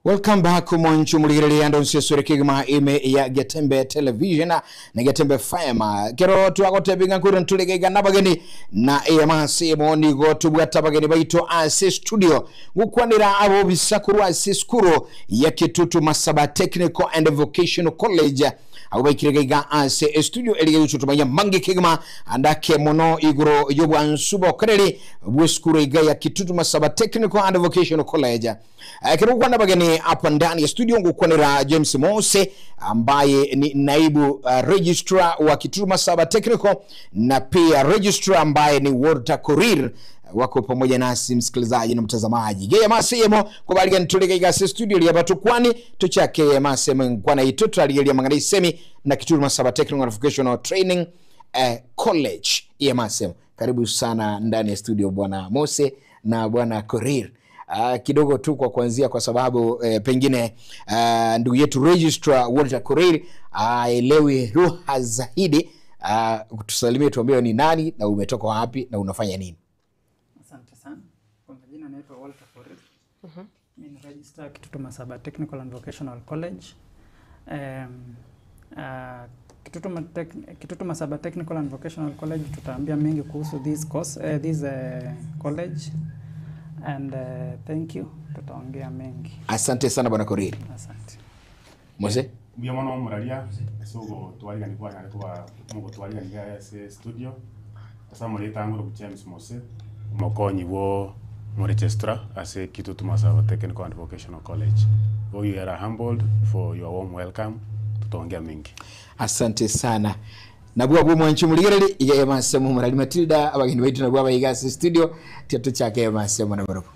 Welcome back mwanchu muligereria ndo nsesore kigima ime ya Getembe Television na Getembe FM. Kero twagotebinga kuri ntuligega nabageni na eyamasi moni go tubwata bageni baito ase studio gukwanira abo bisakuru ase skuru ya Kitutu Masaba Technical and Vocational College abo baikirega ase studio elige tutumanya mangi kigima andake mono iguro yobwansubo kereri bweskuru iga ya Kitutu Masaba Technical and Vocational College. Kero gukwana bageni hapa ndani ya studio ngukwanira James Mose ambaye ni naibu registrar wa Kitutu Masaba Technical na pia registrar ambaye ni Walter Korir wako pamoja nasi msikilizaji na mtazamaji. Geye masemo kubaliga ntuleke igase studio ya batukwani tuchake masemo ngwana itoto aliyelia mangana isemi na Kitutu Masaba Technical and Vocational Training College. Ye masemo. Karibu sana ndani ya studio bwana Mose na bwana Korir. Kidogo tu kwa kuanzia kwa sababu pengine ndugu yetu registrar Walter Korir aelewi lugha zaidi, tusalimie tuambie ni nani na umetoka wapi na unafanya nini. Asante sana. Kwa majina naitwa Walter Korir. Mimi ni registrar Kitutu Masaba Technical and Vocational College. Kitutu Masaba Technical and Vocational College tutaambia mengi kuhusu this course, this college. And thank you, tutaongea mengi. Asante sana bwana Korir. Asante. Mose? Mbia mwana muraria sogo twaliga ni kwa kwa mungu twaliga ni ya studio. Sasa muleta nguru James Mose mokonyi wo mo registrar ase Kitutu Masaba Technical and Vocational College. We are humbled for your warm welcome. Tutaongea mengi. Asante sana. Nabwa bwo mwanchi muligereri iye masemo murali Matilda abageni baitu nabwa bayigase studio tieto chake masemo na boropo.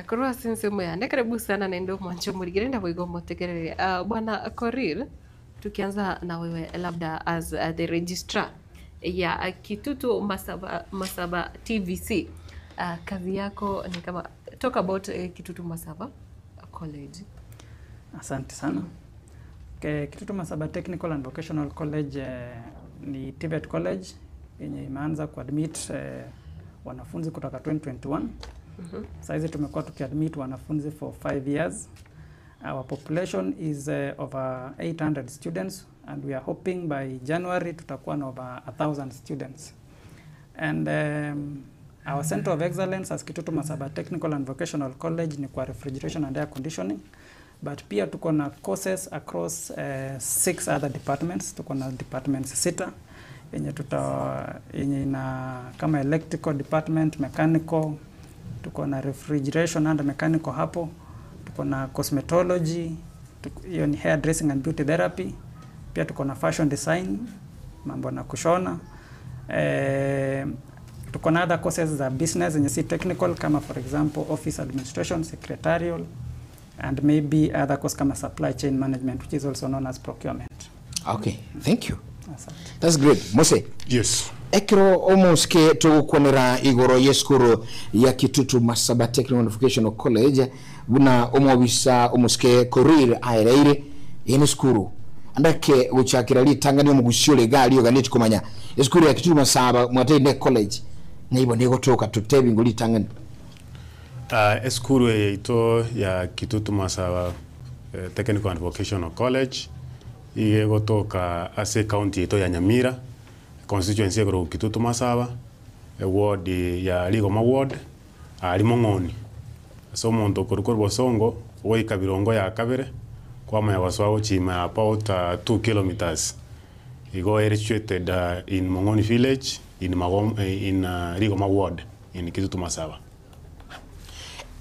Korwa sinsemo ya karibu sana na ndio mwanchi muligereri ndabo motegerere. Bwana Korir, tukianza na wewe labda as the registrar ya Kitutu Masaba TVC. Kazi yako ni kama talk about Kitutu Masaba College. Asante sana. Kitutu Masaba Technical and Vocational College ni TVET college yenye imeanza kuadmit wanafunzi kutoka 2021. Saizi tumekuwa tukiadmit wanafunzi for 5 years. Our population is over 800 students and we are hoping by January tutakuwa na over 1,000 students. And our center of excellence as Kitutu Masaba Technical and Vocational College ni kwa refrigeration and air conditioning. But pia tuko na courses across 6 other departments. Tuko na departments 6 yenye ina kama electrical department, mechanical, tuko na refrigeration and mechanical hapo, tuko na cosmetology, hiyo ni hair dressing and beauty therapy, pia tuko na fashion design, mambo na kushona. Tuko na other courses za business yenye si technical kama for example office administration, secretarial, and maybe other course kama supply chain management, which is also known as procurement. Okay, thank you. Asante. That's great. Mose. Yes. Ekero omoske tugukonera igoro yeskuru ya Kitutu Masaba Technical and Vocational College buna omobisa omoske Korir aereire ene skuru andake guchakira litangani omugusiole gali oganeti kumanya eskuru ya Kitutu Masaba mwatende college naibo negotoka tutebi ngolitangani. Eskuru yeito ya Kitutu Masaba Technical and Vocational College igegotoka ase county yeito ya Nyamira, constituency ya Kitutu Masaba, ward ya Rigoma ward, ari Mong'oni. So omonto korukor Bosongo goika Birongo ya kabere kwamanya baswa chima about 2 kilometers. Igo ere situated in Mong'oni village in Magom, in Rigoma ward in Kitutu Masaba.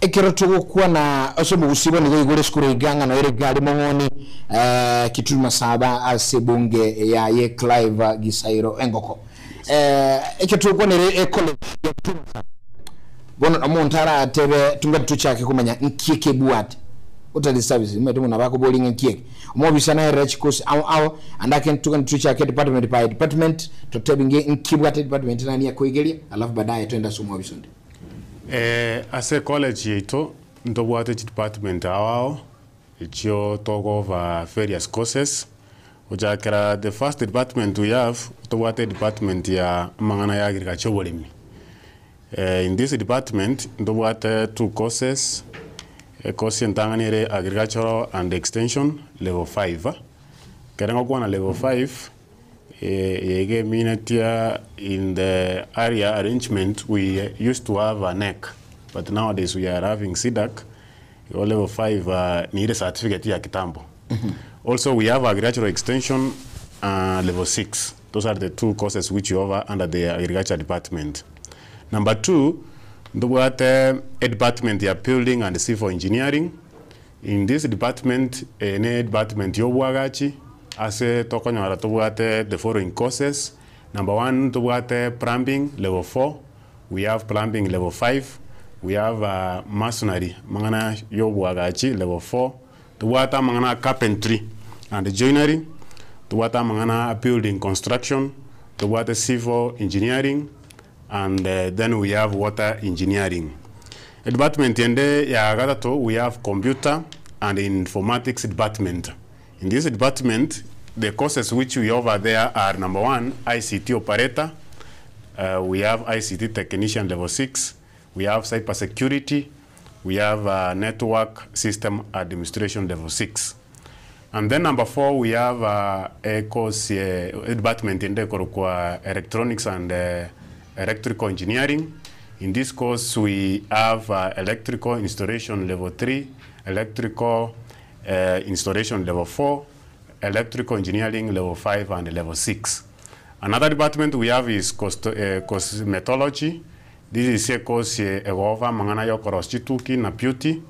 Ekero tugukuwa na osomo gusibo ni igore skuru iganga na ere gali Mong'oni Kitutu Masaba ase bunge ya ye Clive Gisairo Engoko. Ekero tugukuwa ni college ya Kitutu Masaba. Bono omuntu tebe tunga tuchake kumanya nkieke buat. Utali service mmetumu na bako bowling nkieke. Omobisa na rech course au au andake tunga tuchake department by department totebinge nkibwate department nani yakoigelia alafu baadaye twenda somo bisonde. Ase college yeito ntobwate department awao ichio talk over various courses. Ujakera the first department we have tobwate department ya mangana ya agriculture bolimi. In this department ntobwate 2 courses. Course entang'anire agricultural and extension level 5. Kerengo kwana level 5 yege minatia in the area arrangement we used to have a NEC, but nowadays we are having SIDAC. Level 5 ni ile certificate ya kitambo. Also we have agricultural extension level 6. Those are the two courses which you offer under the agriculture department. Number 2, ndobwate a department ya building and civil engineering. In this department, ne department yobwagachi ase tokonyora tobwate the following courses. Number 1, tobwate plumbing level 4. We have plumbing level 5. We have masonry mangana yobwagachi level 4. Tobwate mangana carpentry and joinery. Tobwate mangana building construction. Tobwate civil engineering, and then we have water engineering. A department ende ya gatatu, we have computer and informatics department. In this department, the courses which we offer there are number 1, ICT operator. We have ICT technician level 6. We have cyber security. We have network system administration level 6. And then number 4, we have a course department in the electronics and electrical engineering. In this course, we have electrical installation level 3, electrical installation level 4, electrical engineering level 5, and level 6. Another department we have is cosmetology. This is a course over mangana yokorochituki na beauty,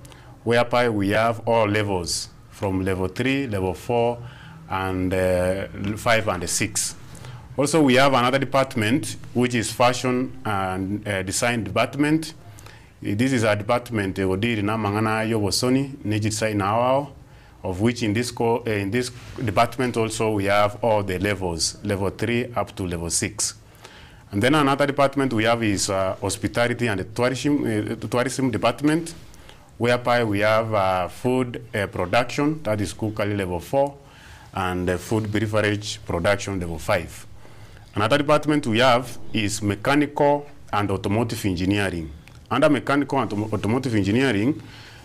whereby we have all levels from level 3, level 4, and 5 and 6. Also, we have another department, which is fashion and design department. This is a department of which in this department also we have all the levels, level 3 up to level 6. And then another department we have is hospitality and tourism department, whereby we have food production, that is cookery level 4, and food beverage production level 5. Another department we have is mechanical and automotive engineering. Under mechanical and automotive engineering,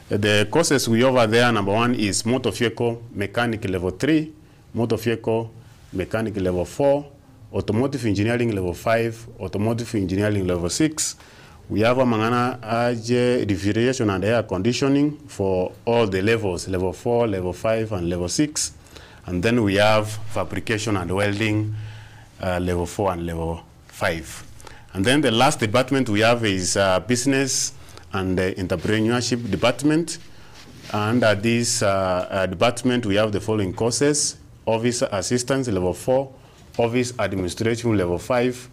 the courses we offer there, number 1 is motor vehicle mechanic level 3, motor vehicle mechanic level 4, automotive engineering level 5, automotive engineering level 6. We have a mangana AJ refrigeration and air conditioning for all the levels, level 4, level 5, and level 6. And then we have fabrication and welding, level 4 and level 5. And then the last department we have is business and entrepreneurship department. Under this department, we have the following courses: office assistance level 4, office administration level 5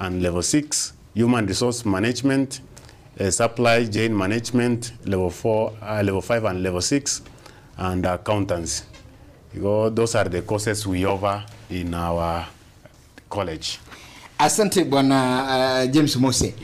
and level 6, human resource management, supply chain management level 4, level 5 and level 6, and accountants. Those are the courses we offer in our college. Asante bwana James Mose.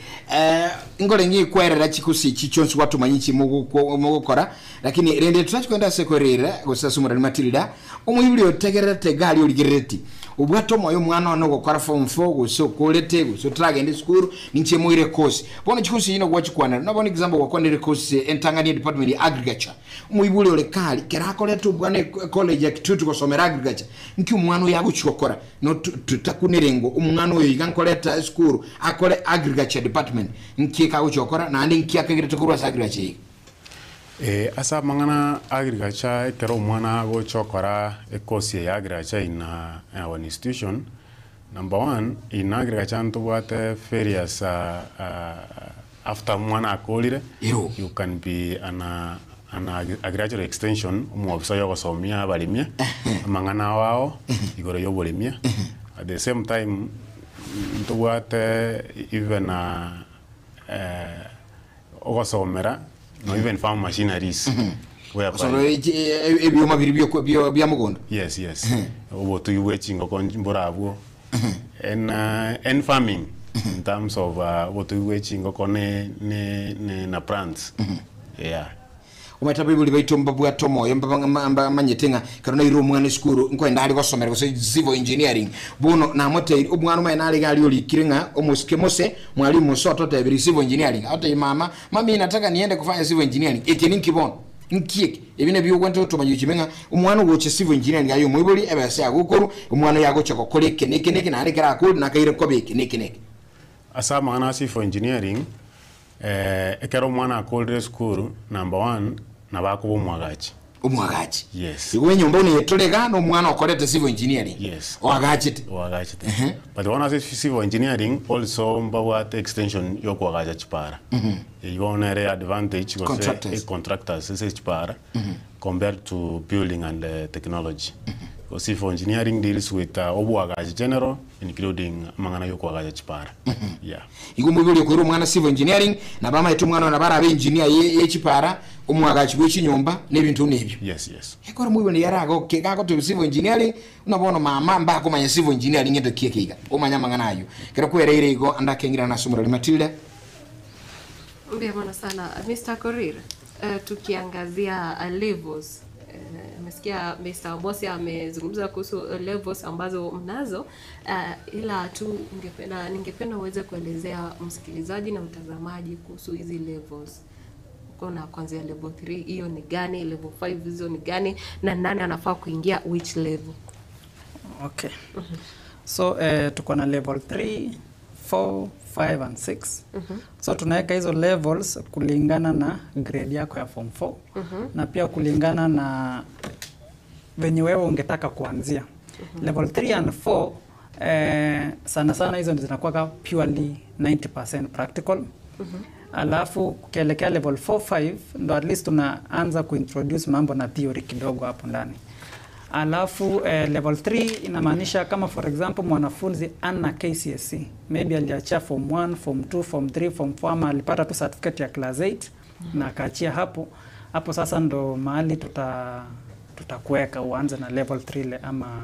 Ngole ngi kwerera chikusi chichonsi watu manyichi mugukora, lakini rende tunachokwenda sekorera gosasumura ni Matilda omuyibuli otegerera tegali oligereti ubwato moyo mwana ono gokora form 4 goso kolete goso tragende school ninche muire course bono chikusi ino gwachikwana nabona example gwakwanire course entangani department ya agriculture omuyibuli olekali kerakoleta bwana college ya Kitutu gosomera agriculture nki umwana yaguchokora no tutakunerengo umwana oyo igankoleta school akole agriculture department nki kaguchokora nandi nki akagirete kurwa agriculture. Asa mangana agriculture kero mwana gochokora a course ya agriculture in our institution. Number 1, in agriculture ntobwate various after mwana akolire you can be an agricultural extension omwofisa yogosomia abarimia mangana wao igoro yoborimia. At the same time ntobwate even ogosomera no even farm machineries. So ebyoma biri bya mugondo. Yes, yes. Obo tuyiwe chingo kon and and farming in terms of obo chingo kon ne na plants. Yeah. Omata bibuli baitu mbabwa tomoyo mbaba manyetenga karona iro mwana skuru nkwenda ali gosomera gose civil engineering buno na mote omwana mwana ali gali olikirenga omusike mose mwalimu soto tebiri civil engineering ate mama mami nataka niende kufanya civil engineering eke ninkibono. Nkieke ebine byogwente otomanya kimenga omwana goche civil engineering ayo mwibori ebese agukuru omwana yagoche gokora eke neke neke nare kera akuru nakaire kobeke neke neke. Asa mwana civil engineering ekero omwana akorire school number 1 nabakuba omwagachi. Omwagachi. Yes. Iwe nyumba uneyetorega no mwana okorete civil engineering. Yes. Oagachite. Oagachite. But one as civil engineering also mbawate extension yokwagacha chipara. Ibona re advantage because contractors is chipara compared to building and technology. Because civil engineering deals with obwagachi general including mangana yokwagacha chipara. Yeah. Igumubiri kwira mwana civil engineering na bama etu mwana na bara engineer ye chipara omwagachi bw'ekinyomba n'ebintu n'ebyo. Yes, yes. Ekora mubone yarago kegako to civil engineering unabono mama mbako manya civil engineering ndo kiekeiga omanya mangana ayo kero kwereire igo andakengira na somero Matilda. Mbia mwana sana Mr. Korir, tukiangazia levels, nimesikia Mr. Bosi amezungumza kuhusu levels ambazo mnazo, ila tu ningependa uweze kuelezea msikilizaji na mtazamaji kuhusu hizi levels. Kuna kuanzia level 3 hiyo ni gani, level 5 hizo ni gani, na nani anafaa kuingia which level? Okay. So tuko na level 3, 4, 5 and 6. So tunaweka hizo levels kulingana na grade yako ya form 4 na pia kulingana na venye wewe ungetaka kuanzia. Level 3 and 4 sana sana hizo zinakuwa purely 90% practical. Alafu ukielekea level 4 5 ndo at least tunaanza kuintroduce mambo na theory kidogo hapo ndani. Alafu level 3 inamaanisha kama for example mwanafunzi ana KCSE, maybe aliachia form 1, form 2, form 3, form 4 ama alipata tu certificate ya class 8 na akaachia hapo. Hapo sasa ndo mahali tutakuweka uanze na level 3 le ama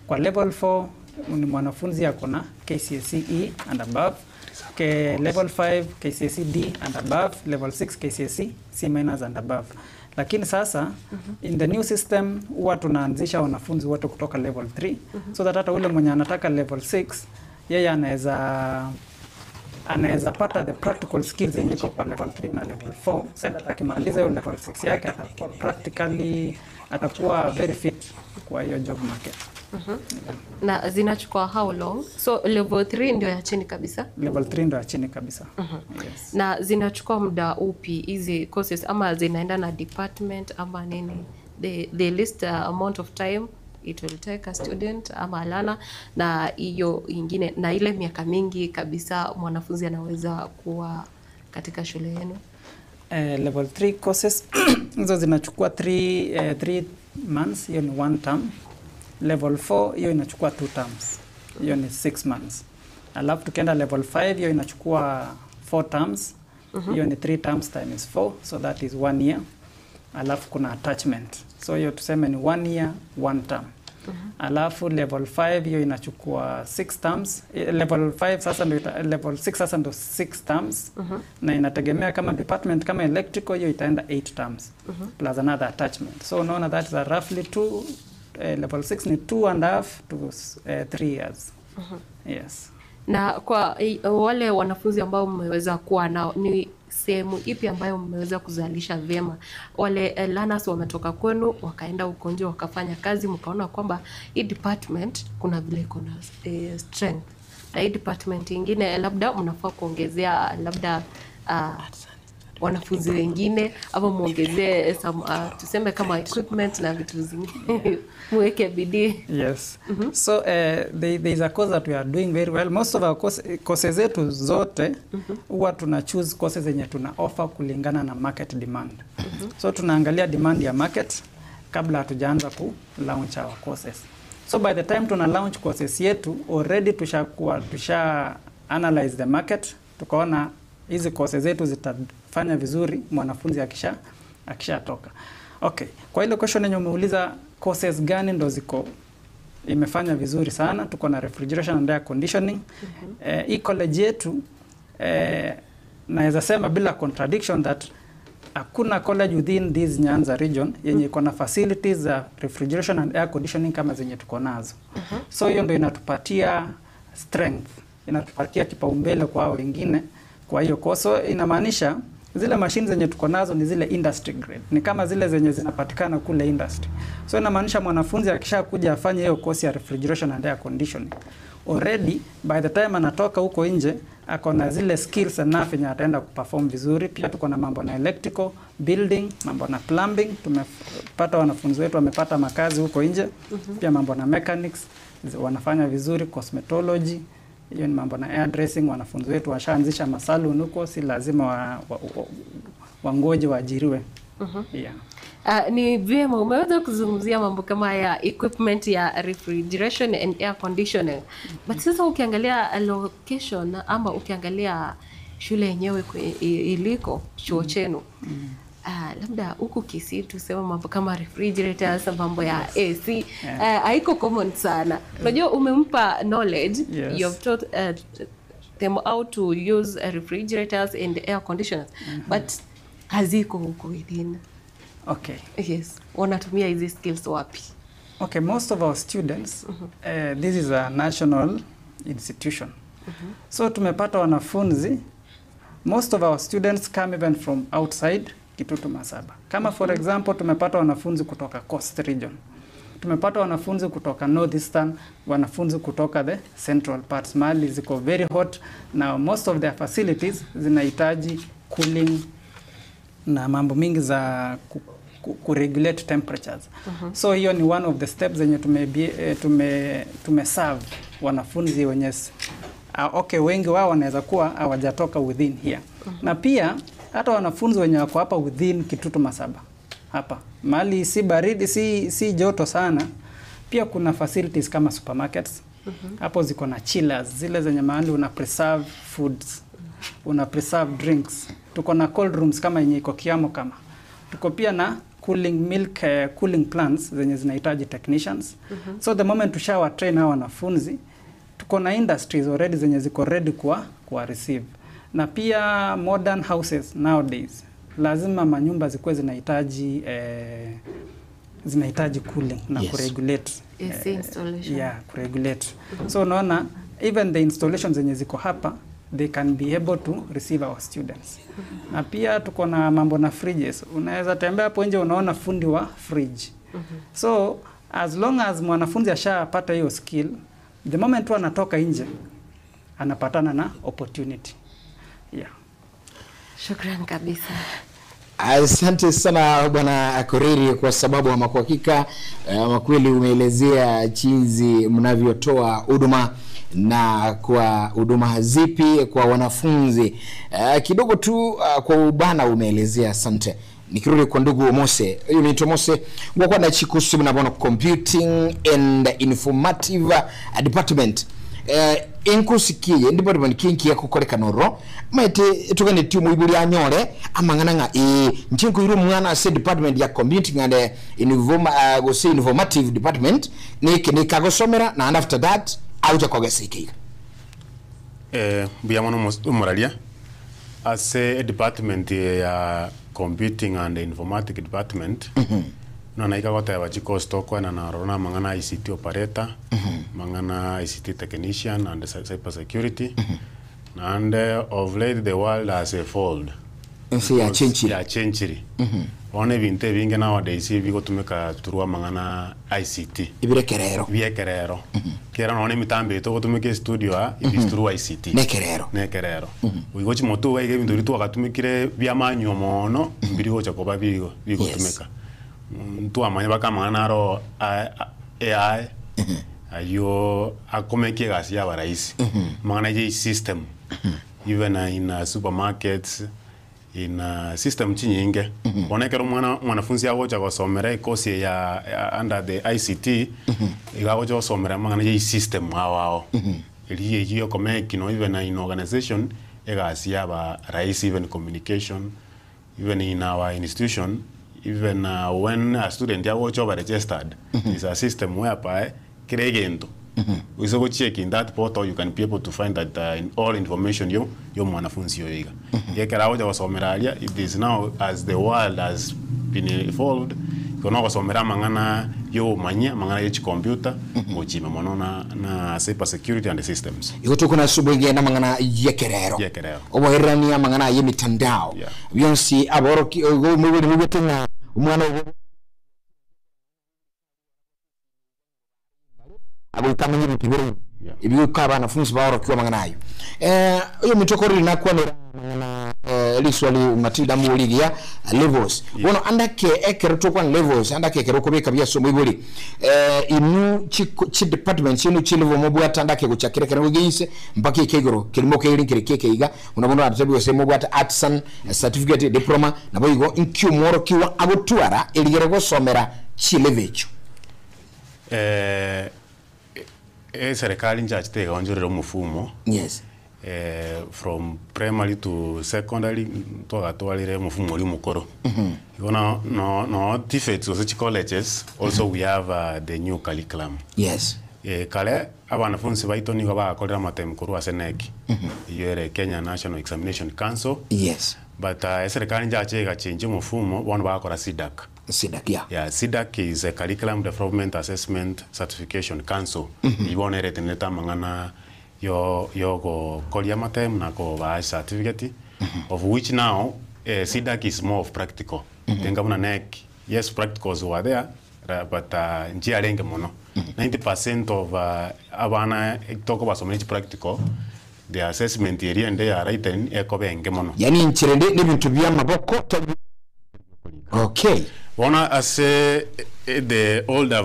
kwa level 4 ni mwanafunzi ako na KCSE E and above. Level 5 KCSE D and above, level 6 KCSE C minus and above. Lakini sasa in the new system huwa tunaanzisha wanafunzi wote kutoka level 3 so that hata ule mwenye anataka level 6 yeye anaweza pata the practical skills zenye iko kwa level 3 na level 4, so that akimaliza hiyo level 6 yake atakuwa practically atakuwa very fit kwa hiyo job market. Na zinachukua how long? So level 3 ndio ya chini kabisa? Level 3 ndio ya chini kabisa. Yes. Na zinachukua muda upi hizi courses, ama zinaenda na department ama nini? The list amount of time it will take a student ama alana, na hiyo ingine na ile miaka mingi kabisa mwanafunzi anaweza kuwa katika shule yenu? Level 3 courses hizo zinachukua 3 months, hiyo ni one term. Level 4 hiyo inachukua 2 terms, hiyo ni 6 months. Alafu tukienda level 5 hiyo inachukua 4 terms, hiyo ni 3 terms times 4, so that is 1 year. Alafu kuna attachment, so hiyo tuseme ni 1 year 1 term. Alafu level 5 hiyo inachukua 6 terms. Level 5 sasa ndio level 6 sasa ndio 6 terms. Na inategemea kama department kama electrical hiyo itaenda 8 terms plus another attachment. So unaona that is roughly 2 level 6 ni 2.5 to 3 years. Yes. Na kwa wale wanafunzi ambao mmeweza kuwa nao, ni sehemu ipi ambayo mmeweza kuzalisha vyema? Wale learners wametoka kwenu wakaenda huko nje wakafanya kazi, mkaona kwamba hii department kuna vile kuna strength, na hii department nyingine labda mnafaa kuongezea labda wanafunzi wengine ama muongezee some tuseme kama equipment na vitu zingine muweke bidii. Yes. So there is a course that we are doing very well. Most of our courses zetu zote huwa tuna choose courses zenye tuna offer kulingana na market demand. So tunaangalia demand ya market kabla hatujaanza ku launch our courses. So by the time tuna launch courses yetu already tusha analyze the market, tukaona hizi courses zetu zitafanya vizuri mwanafunzi akishatoka. Okay, kwa ile question yenye umeuliza courses gani ndo ziko imefanya vizuri sana, tuko na refrigeration and air conditioning. Hii college yetu naweza sema bila contradiction that hakuna college within this Nyanza region yenye iko na facilities za refrigeration and air conditioning kama zenye tuko nazo. So hiyo ndo inatupatia strength, inatupatia kipaumbele kwa wengine. Kwa hiyo koso inamaanisha Zile machines zenye tuko nazo ni zile industry grade, ni kama zile zenye zinapatikana kule industry. So inamaanisha mwanafunzi akishakuja afanye hiyo course ya refrigeration and air conditioning, already by the time anatoka huko nje ako na zile skills enough yenye ataenda kuperform vizuri. Pia tuko na mambo na electrical building, mambo na plumbing, tumepata wanafunzi wetu wamepata makazi huko nje. Pia mambo na mechanics wanafanya vizuri, cosmetology, hiyo ni mambo na hair dressing, wanafunzi wetu washaanzisha masalon huko, si lazima wangoje waajiriwe. Yeah. Ni vyema umeweza kuzungumzia mambo kama ya equipment ya refrigeration and air conditioning. But sasa ukiangalia location ama ukiangalia shule yenyewe iliko chuo chenu, labda huku Kisii tuseme mambo kama refrigerators, mambo ya AC haiko common sana. Unajua umempa knowledge, you have taught them how to use refrigerators and air conditioners, but haziko huko within. Okay. Yes. Wanatumia hizi skills wapi? Okay, most of our students, this is a national institution. So tumepata wanafunzi, most of our students come even from outside Kitutu Masaba. Kama for example, tumepata wanafunzi kutoka Coast Region. Tumepata wanafunzi kutoka Northeastern, wanafunzi kutoka the central parts. Mahali ziko very hot na most of their facilities zinahitaji cooling na mambo mingi za kuregulate temperatures. So hiyo ni one of the steps zenye tume serve wanafunzi wenye okay, wengi wao wanaweza kuwa hawajatoka within here. Na pia hata wanafunzi wenye wako hapa within Kitutu Masaba hapa mahali si baridi si joto sana, pia kuna facilities kama supermarkets hapo ziko na chillers zile zenye mahali una preserve foods, una preserve drinks. Tuko na cold rooms kama yenye iko Kiamo, kama tuko pia na cooling milk, cooling plants zenye zinahitaji technicians. So the moment tushawa train hawa wanafunzi, tuko na industries already zenye ziko ready kwa receive. Na pia modern houses nowadays lazima manyumba zikuwe zinahitaji cooling na kuregulate AC installation. Yeah, kuregulate. So unaona even the installations zenye ziko hapa, they can be able to receive our students. Na pia tuko na mambo na fridges. Unaweza tembea hapo nje unaona fundi wa fridge. So as long as mwanafunzi ashapata hiyo skill, the moment tu anatoka nje anapatana na opportunity. Yeah. Shukran kabisa. Asante sana Bwana Koriri, kwa sababu ama kwa hakika ama kweli umeelezea jinsi mnavyotoa huduma na kwa huduma zipi kwa wanafunzi. Kidogo tu kwa ubana umeelezea, asante. Nikirudi kwa ndugu Mose, huyu ni Mose ngwa na chikusu na computing and informative department. Inkusikiye department kinki yakukoreka noro maite tugane ti muiburi anyore amang'ana ng'a nchinko iru mwana ase department ya computing and gose informative department niki nikagosomera na and after that auja kogesike. Mbuya mono moralia ase department ya computing and informatic department no naika goteba chikosi tokwana na rona mang'ana ICT operator, mang'ana ICT technician and cyber security. And of late the world has evolved. Nsi ya chenchiri. Ya chenchiri. One ebinto ebinge nowadays bigotumika through mang'ana ICT. Ibirekerero. Biekerero. Kera none emitambo ito gotumika studio a it is through ICT. Nekerero. Nekerero. Oigo chimotu iga ebinto biria twagatumikire bia manywa mono mbiri gocha koba bigo bigotumika. Twamanya bakamang'ana aro AI ayo akomekie egasi ya barahisi. Mang'ana ya system even in supermarkets in system chinyinge onekero mwana mwanafunzi agocha gosomera ekosi ya under the ICT igagocha gosomera mang'ana ya system ao eri eyo komeki no even in organization egasi ya barahisi, even communication, even in our institution, even when a student yagocha ba registered is a system whereby kiregento we so go check in that portal, you can be able to find that in all information yo mwanafunzi yo iga yekera agocha gosomera aria. It is now as the world has been evolved Kono gosomera mang'ana yo manya mang'ana ya computer gochima mono na cyber security and systems. Igo tukuna subwege na mang'ana yekerero. Yekerero. Oboherania mang'ana ye mitandao. Bionsi aboroki ogo mubiri mubetenga umwana agoikamenya bipibere. Ibiuka abanafunzi baorokiwa mang'ana ayo. Oyo mitokori nakuwa na liswali Matilda Muligia levels. Bono andake ekero tokwa levels andake ekero kobeka byasomo ibuli. Inu chi department chinu chilevo mobwata andake gochakire kero geinse mpaka ikegoro kirimo keirin keke iga unabona atabiwe se mobwata artisan certificate diploma nabo igo nkyu moro kiwa abotwara eligere gosomera chilevecho. Serikali njachitega onjorera umufumo. Yes. From primary to secondary twagatwarire mufumo uri mukoro. Igona no TVETs or colleges also we have the new curriculum. Yes. Kale abanafunzi baito nigo bagakorera amatemu korwa SENEC. Iyo ere Kenya National Examination Council. Yes. But serikali njachega change mufumo bono bagakora SIDAC. SIDAC, yeah. Yeah, SIDAC is a Curriculum Development Assessment Certification Council. Ibona ereteneta mang'ana yo go koria matem na ko ba certificate of which now SIDAC is more of practical. Tenga muna NEC, yes, practicals were there, but njia renge mono. 90% of abana talk about so many practical, the assessment area and they are written ekobenge mono. Yani nchirende ni bintu bya maboko. Okay. Bona ase the older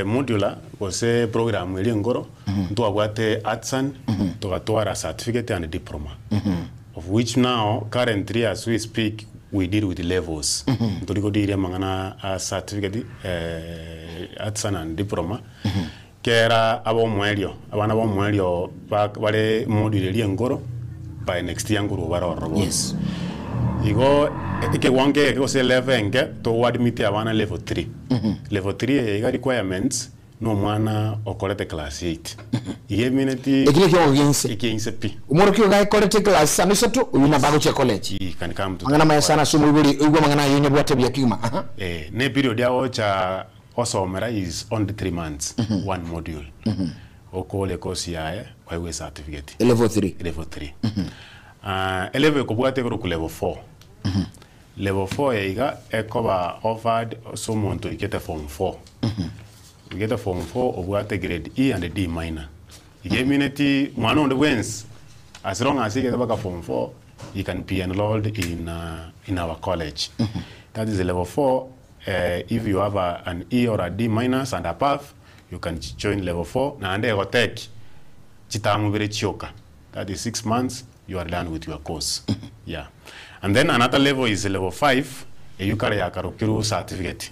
modular was a program iri ngoro ntwabwate artisan tugatwara certificate and diploma of which now currently as we speak we deal with the levels. Ntuliko diria mangana certificate artisan and diploma kera abo mwelio abana bo mwelio bare module iri ngoro by next year ngoro baroro. Yes. Igo ike wange ike level nge to admit abana level 3. Level 3 iga requirements no mwana okorete class 8. Iye minute ekile kyo gense ikinse pi. Umoro kyo ga okorete class sanu satu uyu na bago che college. He can come to mangana maya sana sumu ibuli igwa mangana yenye bwate bya kiguma. Ne period ya ocha osomera is only 3 months one module. Okole course yae kwa certificate. Level 3. Level 3. Level kubwate ku level 4. Level 4 iga ekoba offered someone to get a form 4. You get a form 4 obwate grade E and D minor. You minute one on the wins. As long as you get back a form 4, you can be enrolled in our college. That is level 4. If you have an E or a D minus and above, you can join level 4. Na ande take chitamu bere chioka. That is 6 months. You are done with your course. Yeah. And then another level is level 5, you carry a Karokiru certificate.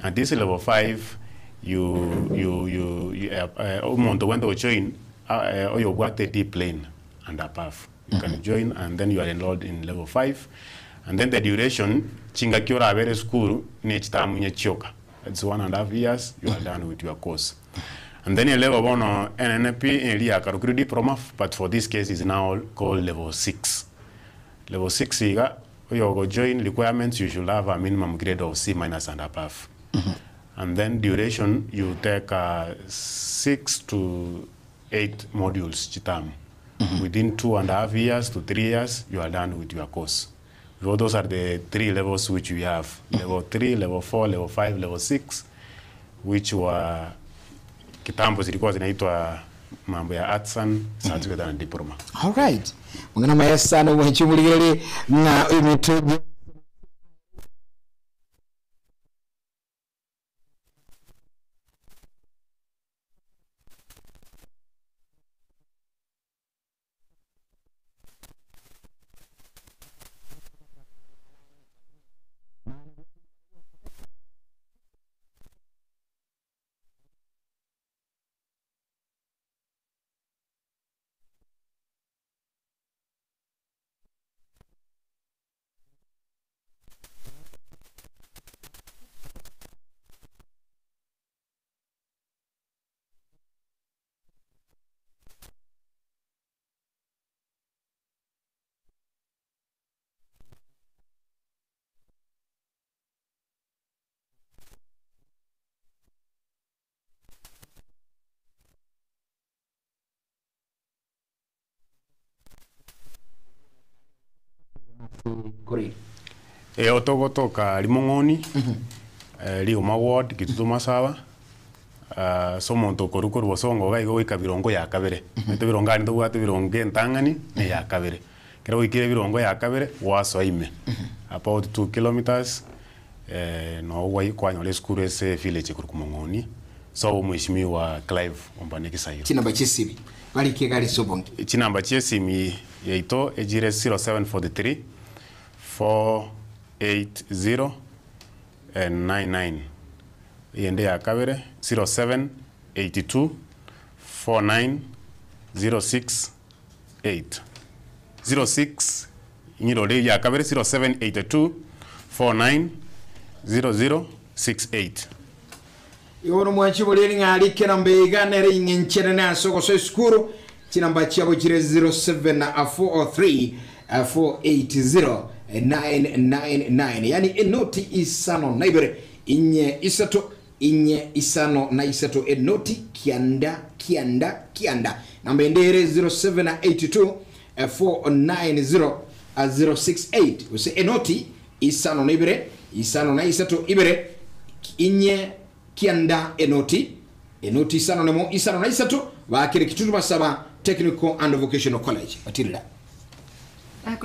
And this level 5, you want to join, you got a D plane and above. You can join and then you are enrolled in level 5. And then the duration, Chingakiora Avere School, Nechtamunye Chioka. It's 1.5 years, you are done with your course. And then a level 1 NNP area Karokiru diploma, but for this case is now called level 6. Level 6, you go join requirements, you should have a minimum grade of C minus and above. And then duration, you take 6 to 8 modules chitam. Within 2.5 years to 3 years, you are done with your course. So those are the 3 levels which we have. Level 3, level 4, level 5, level 6, which were kitambo zilikuwa zinaitwa mambo ya artisan, certificate and diploma. All right. Mungana maya sana mwenchumuligere na imitoji. Korir. Otogotoka Limong'oni, Lioma ward, Kitutu Masaba. So omonto okoru bosongo iga igo goika birongo ya kabere. Ete birongo ani tobwate birongo entang'ani ne ya kabere. Kero goikire birongo ya kabere gwasoa ime. About 2 kilometers no kwanyora esukuru ase village korwa Mong'oni. So mheshimiwa Clive Ombane Kisairo. Chinamba chesimi bali gari sobonge. Chinamba chesimi yaito ejire 0743 480 99. Yende ya kabere 0782 49 06 8. 06 nyirore ya kabere 0782 49 00 68. Iwono mwanchi boleri ng'ali kena mbega nere ing'enchere na soko so skuru chinamba chiabo chire 0743 480 999, yani enoti isano naibere inye isato inye isano na isato enoti kianda kianda kianda. Namba endere 0782 490 068 use enoti isano naibere isano na isato ibere inye kianda enoti enoti isano nemo isano na isato bakire Kitutu Masaba Technical and Vocational College. Matilda. To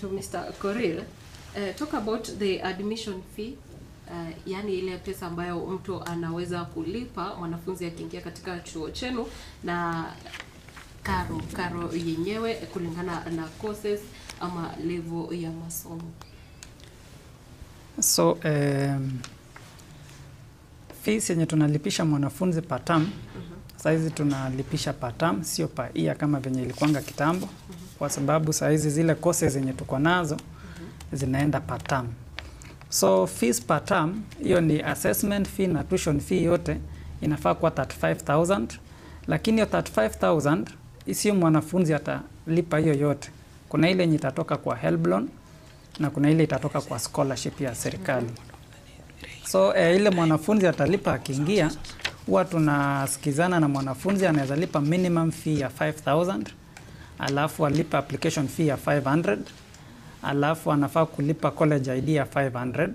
Mr. Korir, talk about the admission fee, yani ile pesa ambayo mtu anaweza kulipa mwanafunzi akiingia katika chuo chenu, na karo yenyewe kulingana na courses ama level ya masomo. So fees yenye tunalipisha mwanafunzi per term, saizi tunalipisha per term, sio per year kama venye ilikuanga kitambo, kwa sababu saizi zile courses zenye tuko nazo zinaenda per term. So fees per term, hiyo ni assessment fee na tuition fee yote inafaa kuwa 35,000, lakini hiyo 35,000 sio mwanafunzi atalipa hiyo yote. Kuna ile yenye itatoka kwa HELB loan na kuna ile itatoka kwa scholarship ya serikali. So ile mwanafunzi atalipa akiingia, huwa tunasikizana na mwanafunzi anaweza lipa minimum fee ya 5,000, alafu alipa application fee ya 500, alafu anafaa kulipa college ID ya 500,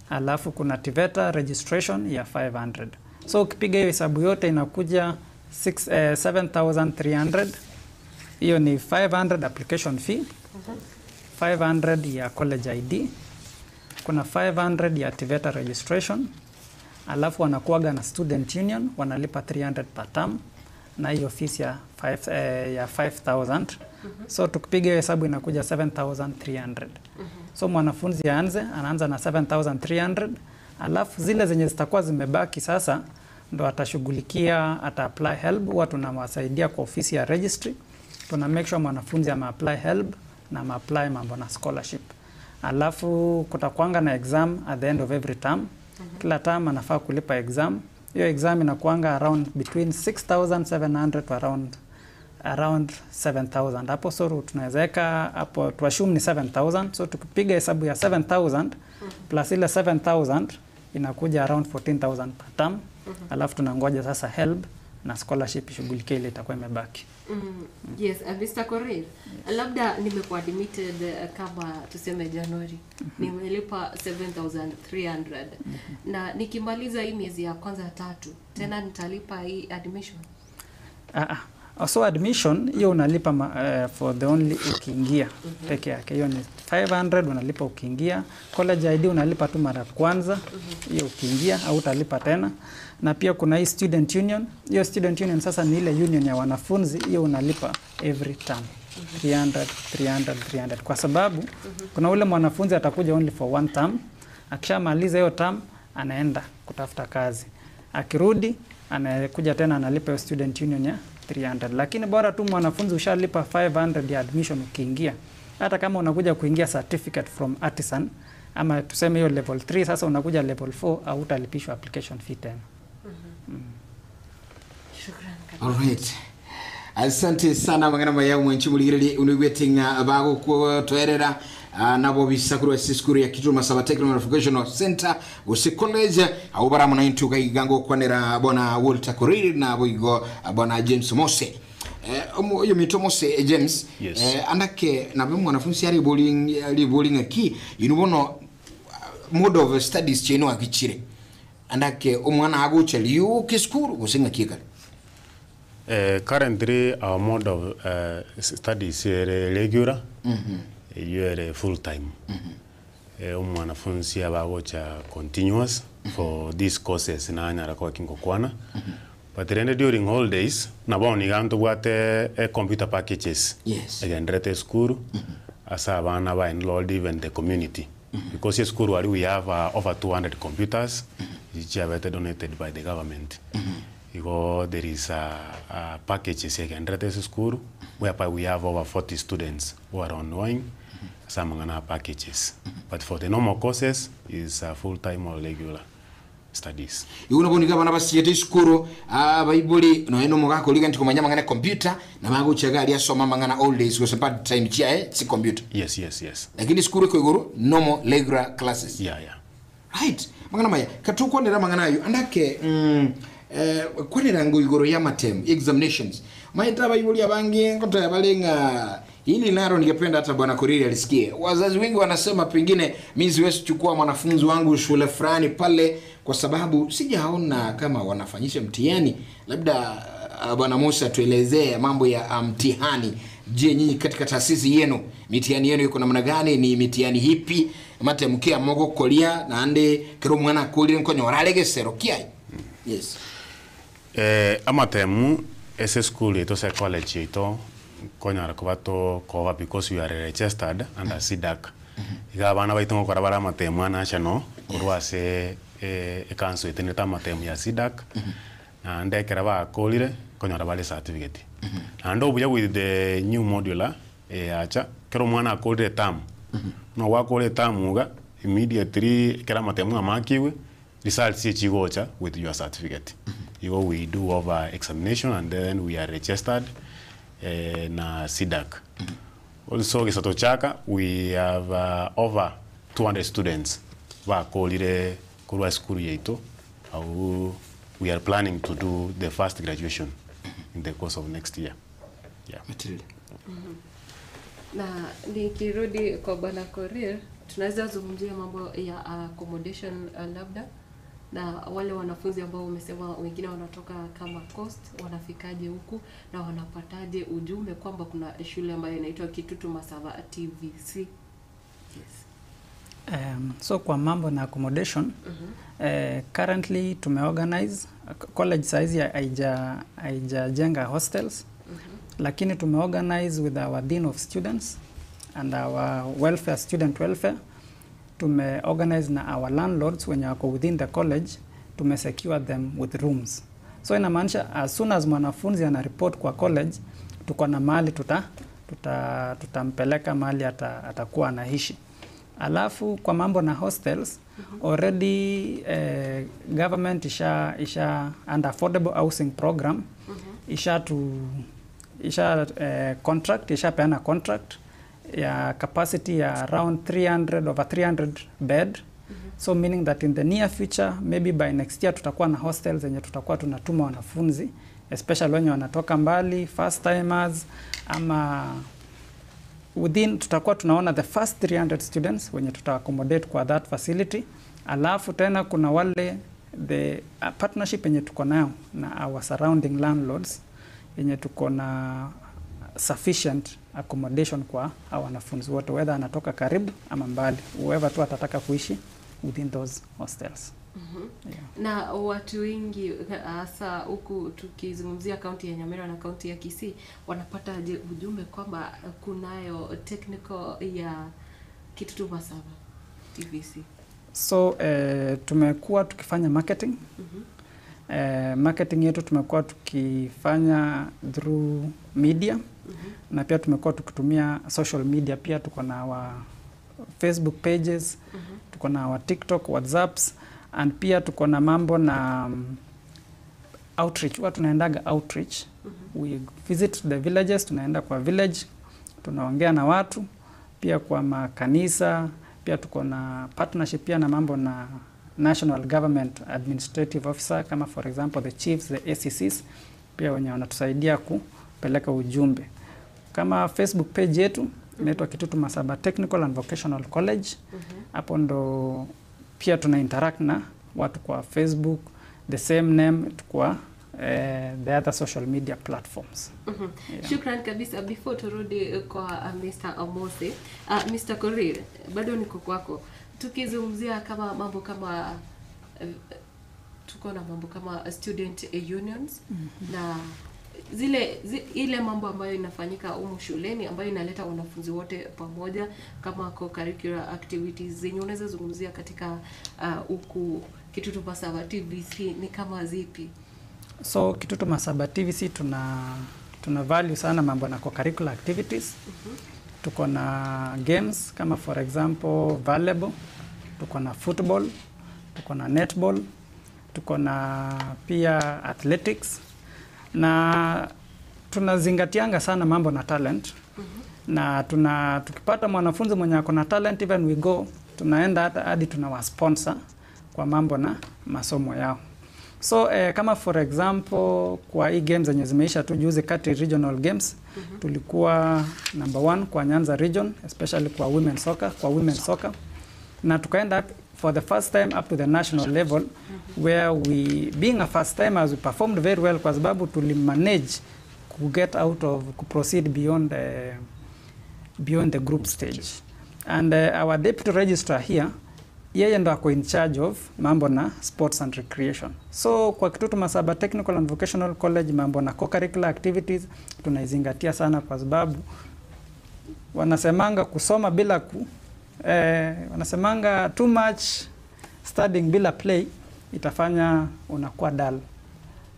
alafu kuna TVETA registration ya 500. So ukipiga hiyo hesabu yote inakuja 7,300. Hiyo ni 500 application fee, 500 ya college ID, kuna 500 ya TVETA registration, alafu wanakuaga na student union wanalipa 300 per term, na hiyo fees ya 5,000. So tukipiga hesabu inakuja 7,300. So mwanafunzi anaanza na 7,300, alafu zile zenye zitakuwa zimebaki sasa ndo atashughulikia, ata apply HELB. Huwa tunawasaidia kwa ofisi ya registry, tuna make sure mwanafunzi ama apply HELB na ama apply mambo na scholarship. Alafu kutakuanga na exam at the end of every term. Kila term anafaa kulipa exam. Hiyo exam inakuanga around between 6,700 to around 7,000. Hapo so tunaweza weka hapo tuassume ni 7,000. So tukipiga hesabu ya 7,000 plus ile 7,000 inakuja around 14,000 per term. Alafu tunangoja sasa HELB na scholarship ishughulikie ile itakuwa imebaki. Yes, Mr. Korir, yes. Labda nimekuwa admitted kama tuseme Januari. Nimelipa 7,300. Na nikimaliza hii miezi ya kwanza tatu, tena nitalipa hii admission. So admission hiyo unalipa for the only ukiingia peke yake. Hiyo ni 500 unalipa ukiingia. College ID unalipa tu mara kwanza, hiyo ukiingia au utalipa tena. Na pia kuna hii student union. Hiyo student union sasa ni ile union ya wanafunzi, hiyo unalipa every term. 300 300 300, kwa sababu kuna ule mwanafunzi atakuja only for one term. Akishamaliza hiyo term anaenda kutafuta kazi. Akirudi anakuja tena analipa hiyo student union ya 300. Lakini bora tu mwanafunzi ushalipa 500 ya admission ukiingia. Hata kama unakuja kuingia certificate from artisan ama tuseme hiyo level 3, sasa unakuja level 4 au utalipishwa application fee tena. Shukrani. All right. Asante sana mangana maya mwenchi muligiriri unigwetinga bago kutoerera nabo bisakuru esiskuru ya Kitutu Masaba Technical and Vocational Center gose college au bara muna intu kaigango kwanera bona Walter Korir na boigo bona James Mose. Oyo mitomose James. Yes. Andake nabe mwanafunzi ari bowling ki inubono mode of studies cheno akichire andake omwana aguche liu kiskuru gusinga kikale. Currently our mode of studies is regular. You are full time. Omwanafunzi abagocha continuous for these courses na anyara kwa kingokwana. But then during holidays nabo niganto bwate computer packages. Yes. Agenderete school asa abana ba enrolled even the community. Because school we have over 200 computers which are donated by the government. Igo there is a packages agenderete school whereby we have over 40 students who are ongoing some packages. But for the normal courses is full time or regular studies. Iwuna bana basiyete skuru abaibuli no eno mugako liga ntikumanya mangana computer na maguchaga ali asoma mangana all days was part time chia si computer. Yes, yes, yes. Lakini skuru ko iguru normal regular classes. Yeah, yeah. Right. Mangana maya katukonera mangana ayo andake kwanera ngo iguru ya matem examinations. Maita abaibuli abangi ngoto yabalenga hili nalo ningependa hata Bwana Koriri alisikie. Wazazi wengi wanasema pengine mimi siwezi kuchukua mwanafunzi wangu shule fulani pale kwa sababu sijaona kama wanafanyisha mtihani. Labda Bwana Musa tuelezee mambo ya mtihani. Je, nyinyi katika taasisi yenu mitihani yenu iko namna gani? Ni mitihani hipi? Matemkia mogo kolia na ande kero mwana kolire nkonyo oralegesero kiai. Yes. Amatemu ese school ito se college ito konyara kubato koba because we are registered under CDAC. Iga abana baitongo korabara amatemu national korwa se council iteneta amatemu ya CDAC. Na ndekera bakolire konyara bale certificate. Na ndo buya with the new modular acha kero mwana akolire term. No wakolire term uga immediately kera amatemu amakiwe results chigocha with your certificate. Igo we do over examination and then we are registered na CDAC. Also Gisato Chaka we have over 200 students bakolire korwa school yeito. We are planning to do the first graduation in the course of next year. Yeah. Matilda. Na nikirudi kwa Bwana Korir, tunaweza zungumzia mambo ya accommodation labda na wale wanafunzi ambao umesema wengine wanatoka kama coast wanafikaje huku na wanapataje ujumbe kwamba kuna shule ambayo inaitwa Kitutu Masaba TVC? Yes. So kwa mambo na accommodation, currently tumeorganize college size haijajenga hostels, lakini tumeorganize with our dean of students and our welfare, student welfare. Tumeorganize na our landlords wenye wako within the college, tumesecure them with rooms. So inamaanisha as soon as mwanafunzi ana report kwa college, tuko na mahali tutampeleka mahali atakuwa anaishi. Alafu kwa mambo na hostels, already government isha under affordable housing program, isha contract, isha peana contract ya capacity ya around 300 over 300 bed. So meaning that in the near future, maybe by next year tutakuwa na hostels zenye tutakuwa tunatuma wanafunzi, especially wenye wanatoka mbali, first timers, ama within tutakuwa tunaona the first 300 students wenye tuta accommodate kwa that facility. Alafu tena kuna wale the partnership yenye tuko nayo na our surrounding landlords yenye tuko na sufficient accommodation kwa our wanafunzi wote, whether anatoka karibu ama mbali, whoever tu atataka kuishi within those hostels. Yeah. Na watu wengi hasa huku tukizungumzia kaunti ya Nyamira na kaunti ya Kisii wanapata ujumbe kwamba kunayo technical ya Kitutu Masaba TVC? So tumekuwa tukifanya marketing. Marketing yetu tumekuwa tukifanya through media, na pia tumekuwa tukitumia social media. Pia tuko na our Facebook pages, tuko na our TikTok, WhatsApps, and pia tuko na mambo na outreach. Huwa tunaendaga outreach. We visit the villages, tunaenda kwa village, tunaongea na watu, pia kwa makanisa. Pia tuko na partnership pia na mambo na national government administrative officer, kama for example the chiefs, the ACCs, pia wenye wanatusaidia ku kupeleka ujumbe. Kama Facebook page yetu inaitwa Kitutu Masaba Technical and Vocational College. Hapo ndo pia tuna interact na watu kwa Facebook, the same name kwa the other social media platforms. Yeah. Shukran kabisa. Before turudi kwa Mr. Omose, Mr. Korir, bado niko kwako. Tukizungumzia kama mambo kama tuko na mambo kama student unions na ile mambo ambayo inafanyika humu shuleni ambayo inaleta wanafunzi wote pamoja kama co-curricular activities zenye unaweza zungumzia katika huku Kitutu Masaba TVC ni kama zipi? So Kitutu Masaba TVC tuna value sana mambo na co-curricular activities. Tuko na games kama for example volleyball, tuko na football, tuko na netball, tuko na pia athletics, na tunazingatianga sana mambo na talent. Na tukipata mwanafunzi mwenye ako na talent, even we go, tunaenda hata hadi tunawasponsor kwa mambo na masomo yao. So kama for example kwa hii games zenye zimeisha tu juzi kati regional games, tulikuwa number 1 kwa Nyanza region, especially kwa women soccer, na tukaenda for the first time up to the national level, where we, being a first timers, we performed very well kwa sababu tulimanage to get out of, to proceed beyond the group stage. And our deputy registrar here, yeye ndo ako in charge of mambo na sports and recreation. So kwa Kitutu Masaba Technical and Vocational College, mambo na co-curricular activities tunaizingatia sana kwa sababu wanasemanga kusoma bila wanasemanga too much studying bila play itafanya unakuwa dull.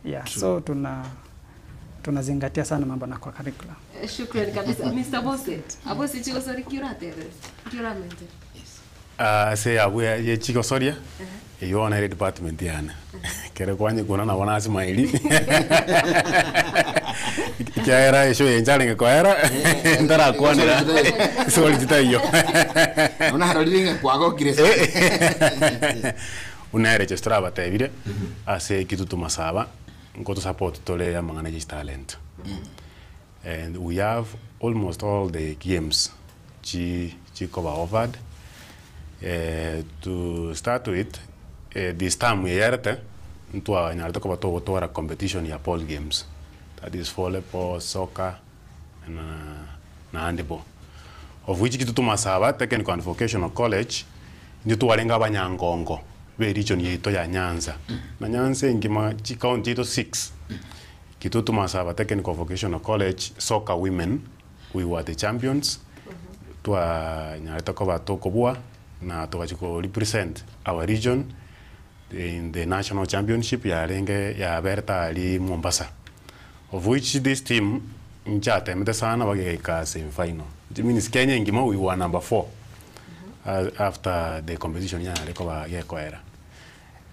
Yeah, so tunazingatia sana mambo na co-curricular. Shukrani kabisa Mr. Bose. Abose chiko sori curate. Curamente. Se abu ye chiko soria. Iyo na department yana. Kere kwanye kuna na wana asimaili. Kiaera esho yenjale ngkoera. Ndara kwanira. Sori titayo. Una haroliringa kwago kirese. Una registrar batebire ase Kitutu Masaba ngoto support tole ya mangana talent. And we have almost all the games chi cover offered. To start with, this time we are to competition ya ball games. That is volleyball, soccer, and handball. Of which Kitutu Masaba Technical and Vocational College, nituwalenga banyangongo be region yetu ya Nyanza. Na Nyanza ingima county yetu 6. Kitutu Masaba Technical Vocational College soccer women, we were the champions. Twa nyareta kwa tokobua na tukachiko represent our region in the national championship ya renge ya Berta ali Mombasa. Of which this team nchatemete sana bageka semi final. It means Kenya ingima we were number 4 after the competition ya rekoba yekoera.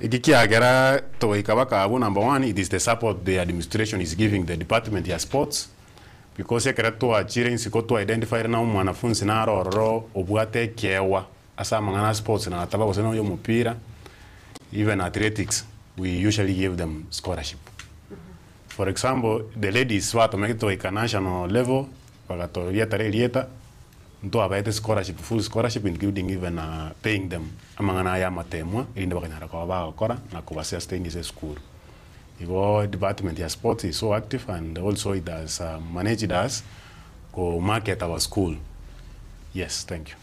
Ikikiagera toikabaka abu number 1, it is the support the administration is giving the department ya sports. Because ekera tuachire insiko tu identify na mwanafunzi na arororo obwate kewa asa mangana sports na ataba gosena yo mupira, even athletics we usually give them scholarship. For example, the ladies watu make to national level bakatoria tare lieta ndo abaete scholarship, full scholarship including even paying them amangana ya matemwa ilinde bakanyara kwa bakora na kuba sustain is school. Igo department ya sports is so active and also it has managed us go market our school. Yes, thank you.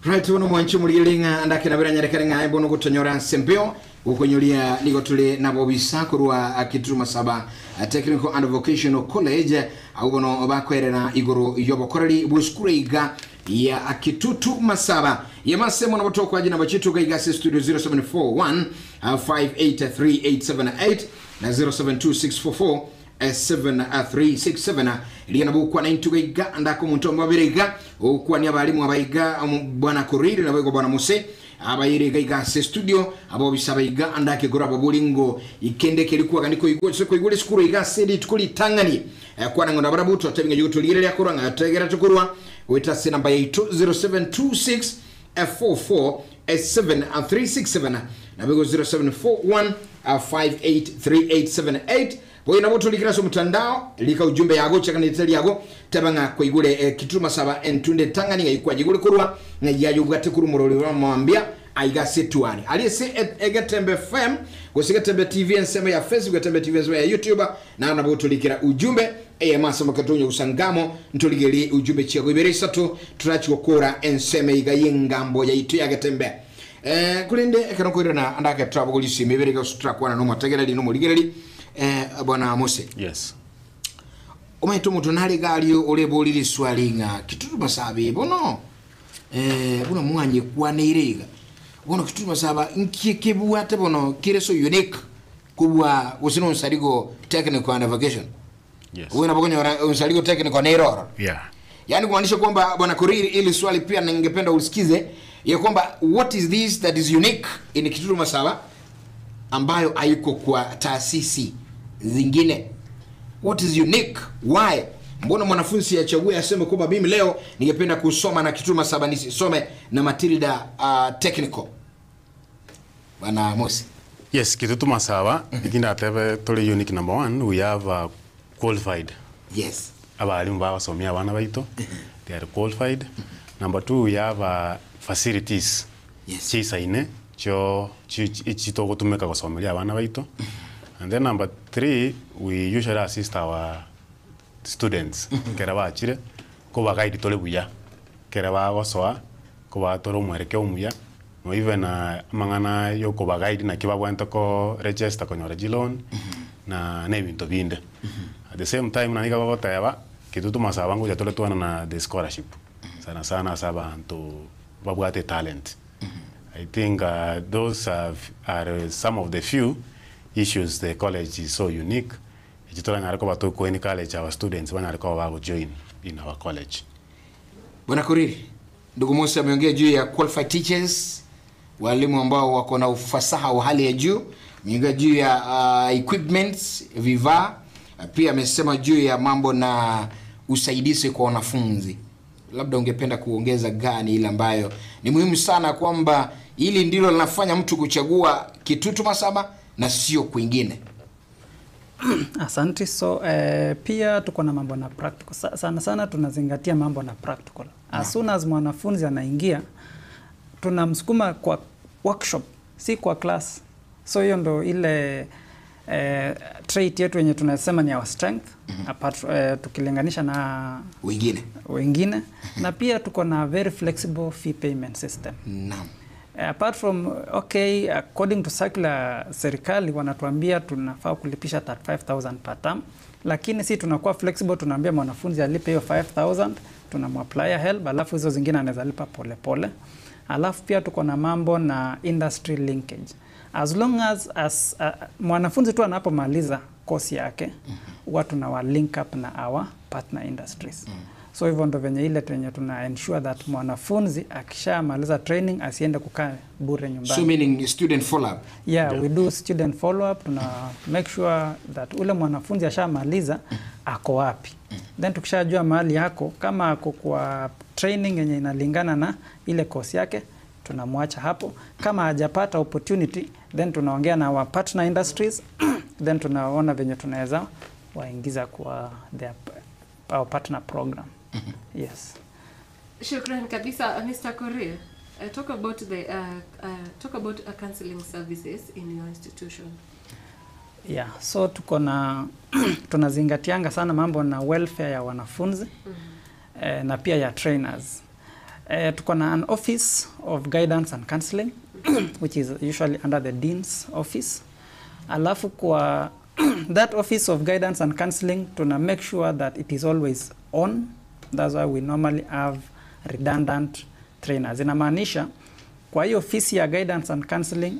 Right, uno mwanchi mulilinga andake na biranya rekere bono gutonyora sempeo ukonyolia nigo tule nabo bisakurwa Kitutu Masaba Technical and Vocational College agubono bakwerera igoro yobokoreri buskure iga ya Kitutu Masaba yamasemo na botokwa jina bachitu gaiga studio 0741 583878 na 072644 7367 liana bukwa na intu gaiga andako muntu mbabirega okwa ni abalimu abaiga bwana Koriri na bwego bwana Mose abayire gaiga se studio abo bisabaiga andake gora bolingo ikende kelikuwa kaniko igwe soko igwe skuru iga sedi tukuli tangani kwa nango barabuto atabinga yuto ligere yakuranga ategera tukurwa weta se namba 0726 44 7367 na bwego 0741 583878 Boy nabo tulikira so mutandao lika ujumbe yago chakana itali yago tabanga koigure Kitutu Masaba entunde tangani ikwa jigule kurwa na yayubwate kuru muroli wa mwambia aiga setuani aliyese Getembe FM gose Getembe TV ensema ya Facebook, Getembe TV ensema ya YouTube na nabo tulikira ujumbe masoma katonyo usangamo ntuligeli ujumbe chiago iberesa tu turachikokora enseme iga yengambo ya itu ya Getembe. Kulinde ekano na andake trabogolisi mibereka sutrakwana no mategereri no muligereri. Bwana Mose. Yes. Omaito mutu nali gali oleboliri swalinga Kitutu Masaba bono buno mwanye kwaneirega bono Kitutu Masaba nkikebuate bono kireso unique kubwa usino nsaligo technical and vocation. Yes. Wewe unapokonya nsaligo technical na error. Yeah. Yaani kumaanisha kwamba bwana Koriri ili swali pia ningependa ulisikize ya kwamba what is this that is unique in Kitutu Masaba ambayo haiko kwa taasisi zingine. What is unique? Why? Mbona mwanafunzi achague aseme kwamba mimi leo ningependa kusoma na Kitutu Masaba nisisome na Matilda Technical? Bwana Mosi. Yes, Kitutu Masaba ikinda atebe tuli unique. Number one, we have qualified. Yes. Abalimu bawasomia abana baito. They are qualified. Number two, we have facilities. Yes. Chisaine cho chitogotumeka gosomeria abana baito. And then number three, we usually assist our students. Kera bachire ko bagaidi tole buya. Kera bagosoa ko batoro mwereke omuya. No even mangana yo ko bagaidi na kibabwento ko register ko nyora loan na nebinto binde. At the same time nanika bagoteba Kitutu Masaba ngoja tole tuana na the scholarship. Sana sana sabantu babwate talent. I think those are some of the few issues the college is so unique. College, our students will join in our college. Bwana Koriri, ndugu Musa ameongea juu ya qualified teachers, walimu ambao wako na ufasaha wa hali ya juu, ameongea juu ya equipments, vifaa, pia amesema juu ya mambo na usaidizi kwa wanafunzi. Labda ungependa kuongeza gani ile ambayo ni muhimu sana kwamba hili ndilo linafanya mtu kuchagua Kitutu Masaba na sio kwingine? Asante. So pia tuko na mambo na practical. Sana sana tunazingatia mambo na practical. As soon as mwanafunzi anaingia tunamsukuma kwa workshop, si kwa class. So hiyo ndo ile trait yetu yenye tunasema ni our strength. Apart tukilinganisha na wengine. Na pia tuko na very flexible fee payment system. Naam. Apart from okay, according to circular serikali wanatuambia tunafaa kulipisha 35,000 per term, lakini si tunakuwa flexible, tunaambia mwanafunzi alipe hiyo 5,000, tunamwapply help, alafu hizo zingine anaweza lipa pole pole. Alafu pia tuko na mambo na industry linkage. As long as mwanafunzi tu anapomaliza course yake, huwa tunawa link up na our partner industries. So hivyo ndo venye ile tenye tuna ensure that mwanafunzi akishamaliza training asiende kukaa bure nyumbani. So meaning student follow up. Yeah, we do student follow up. Tuna make sure that ule mwanafunzi ashamaliza ako wapi. Then tukishajua mahali yako, kama ako kwa training yenye inalingana na ile course yake, tunamwacha hapo. Kama hajapata opportunity, then tunaongea na our partner industries, then tunaona venye tunaweza waingiza kwa their our partner program. Yes. Shukran kabisa Mr. Korir. Talk about the talk about counseling services in your institution. Yeah, so tuko na tunazingatianga sana mambo na welfare ya wanafunzi na pia ya trainers. Tuko na an office of guidance and counseling which is usually under the dean's office. Alafu kwa that office of guidance and counseling tuna make sure that it is always on. That's why we normally have redundant trainers. Inamaanisha kwa hiyo ofisi ya guidance and counseling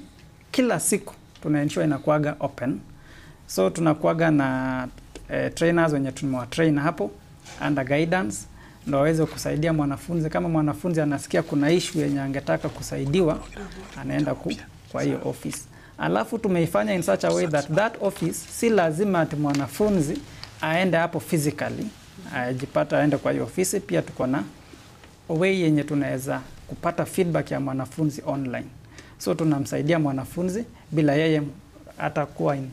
kila siku tuna ensure inakuaga open. So tunakuaga na trainers wenye tumewa train hapo under guidance ndio waweze kusaidia mwanafunzi. Kama mwanafunzi anasikia kuna issue yenye angetaka kusaidiwa, anaenda kwa hiyo office. Alafu tumeifanya in such a way that that office si lazima ati mwanafunzi aende hapo physically, ajipata aende kwa hiyo ofisi. Pia tuko na way yenye tunaweza kupata feedback ya mwanafunzi online. So tunamsaidia mwanafunzi bila yeye hata kuwa in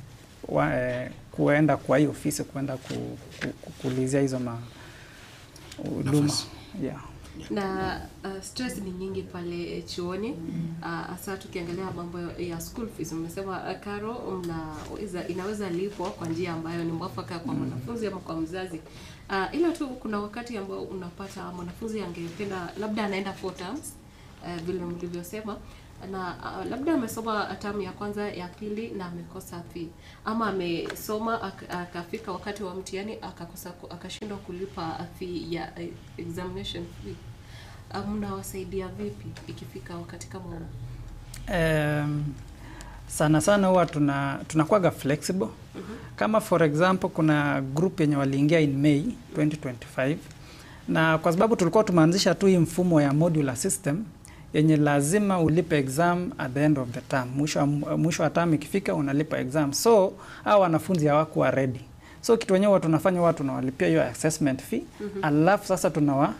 kuenda kwa hii ofisi kuenda kuulizia hizo huduma. Yeah. Na stress ni nyingi pale chuoni, hasa tukiangalia mambo ya school fees. Umesema karo inaweza lipwa kwa njia ambayo ni mwafaka kwa mwanafunzi ama kwa mzazi. Ila tu kuna wakati ambao unapata mwanafunzi angependa labda anaenda 4 terms, vile mlivyosema, na labda amesoma term ya kwanza, ya pili na amekosa fee, ama amesoma akafika wakati wa mtihani akakosa, akashindwa kulipa fee ya examination fee. Mnawasaidia vipi ikifika wakati kama huo? Sana sana huwa tunakuwaga flexible. Kama for example kuna group yenye waliingia in May 2025, na kwa sababu tulikuwa tumeanzisha tu hii mfumo ya modular system yenye lazima ulipe exam at the end of the term. Mwisho wa term ikifika unalipa exam. So hao wanafunzi hawakuwa ready. So kitu wenyewe tunafanya watu tunawalipia hiyo assessment fee, alafu sasa tunawa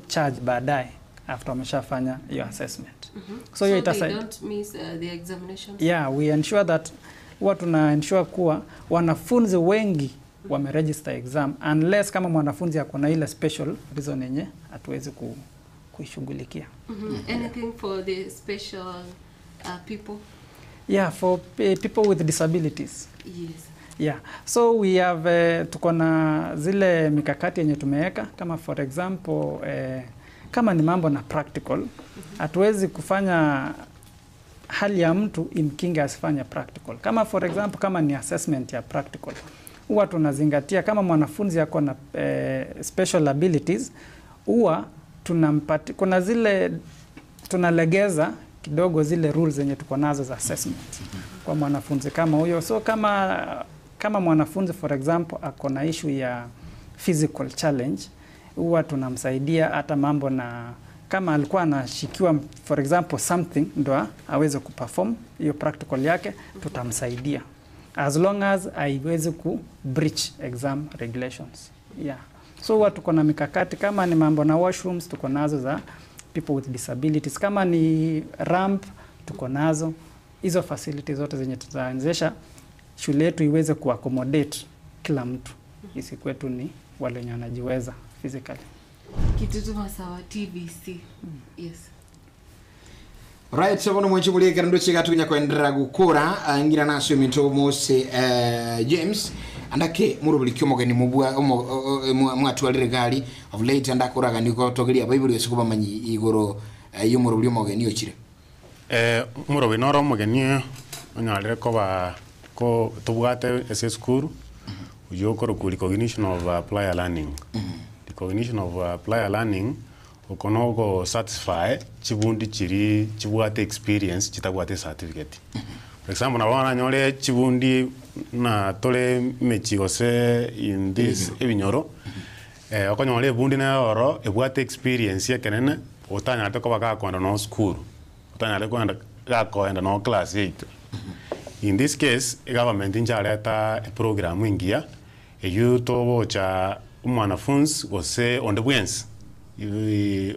charge baadaye after wameshafanya hiyo assessment. So hiyo they don't miss the examinations. Yeah, we ensure that huwa tuna ensure kuwa wanafunzi wengi wameregister exam, unless kama mwanafunzi ako na ile special reason yenye hatuwezi kuishughulikia. Anything for the special people? Yeah, for people with disabilities. Yes. Yeah. So we have tuko na zile mikakati yenye tumeweka, kama for example kama ni mambo na practical, hatuwezi kufanya hali ya mtu imkinge asifanye practical. Kama for example kama ni assessment ya practical, huwa tunazingatia kama mwanafunzi ako na special abilities, huwa tunampati, kuna zile tunalegeza kidogo zile rules zenye tuko nazo za assessment kwa mwanafunzi kama huyo. So kama mwanafunzi for example ako na issue ya physical challenge, huwa tunamsaidia hata mambo na kama alikuwa anashikiwa for example something ndo aweze kuperform hiyo practical yake, tutamsaidia as long as haiwezi ku breach exam regulations. Yeah. So huwa tuko na mikakati, kama ni mambo na washrooms tuko nazo za people with disabilities, kama ni ramp tuko nazo, hizo facilities zote zenye tutaanzisha shule yetu iweze kuaccommodate kila mtu, isikuwe tu ni wale wenye wanajiweza physically. Kitutu Masawa TBC. Yes. Right, so bono mwenchi mulie karando chega tunya kuendelea gukura ngira nasio minto mose James andake murubuli kyomogeni mubwa mwatwalire gali of late andakuraga niko togeria Bible yose kubamanyi igoro yo murubuli omogeni ochire murubi noro omogeni onyarire koba ko tubwate ese school uyo koro ku recognition of applied learning. Recognition of applied learning okonogo satisfy chibundi chiri chibwate experience chitabwate certificate. For example, nabona nyore chibundi na tole mechigose in this ebinyoro okonyore bundi na oro ebwate experience yekenene otanyate ko bakakwenda no school otanyate kwenda gakoenda no class 8. In this case government injaleta program ingia eyu tobocha umwanafunzi gose on the wins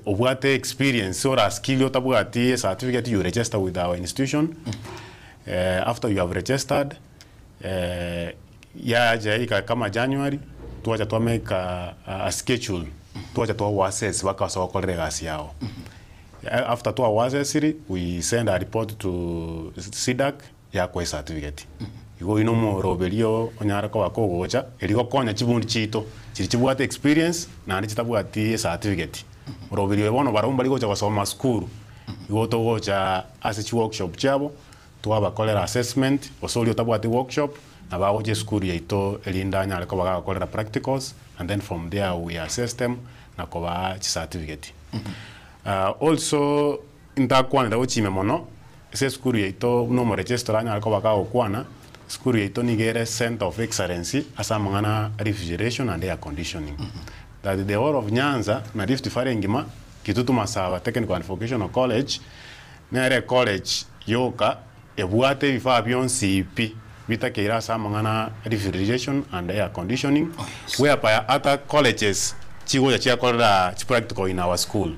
obwate experience or a skill otabwati certificate, you register with our institution. After you have registered ya kama January tuacha twa make a schedule tuacha twa assess bakasa bakorere gasi yao. After twa assess we send a report to SIDAC ya kwa certificate. Igo ino moroberio onyara ko bakogocha eriko konya chibundi chito chiri chibwate experience na chitabwati certificate. Moroberio bono baromba rigocha gosoma school igo togocha ase chi workshop chabo twabakorera assessment osori otabwati workshop na bagoche school yaito erinda nyare ko bagakorera practicals and then from there we assess them na koba chi certificate. Also ndakwanira gochime mono ese school yaito no mo register nyare ko bagakwana school yaito nigere center of excellence asa mangana refrigeration and air conditioning. That the whole of Nyanza na Rift Valley ngima Kitutu Masawa Technical and Vocational College nere college yoka ebwate bifaa byonsi pi bitakeira asa mangana refrigeration and air conditioning. Oh, yes. Whereby other colleges chigoya chiakorera practical in our school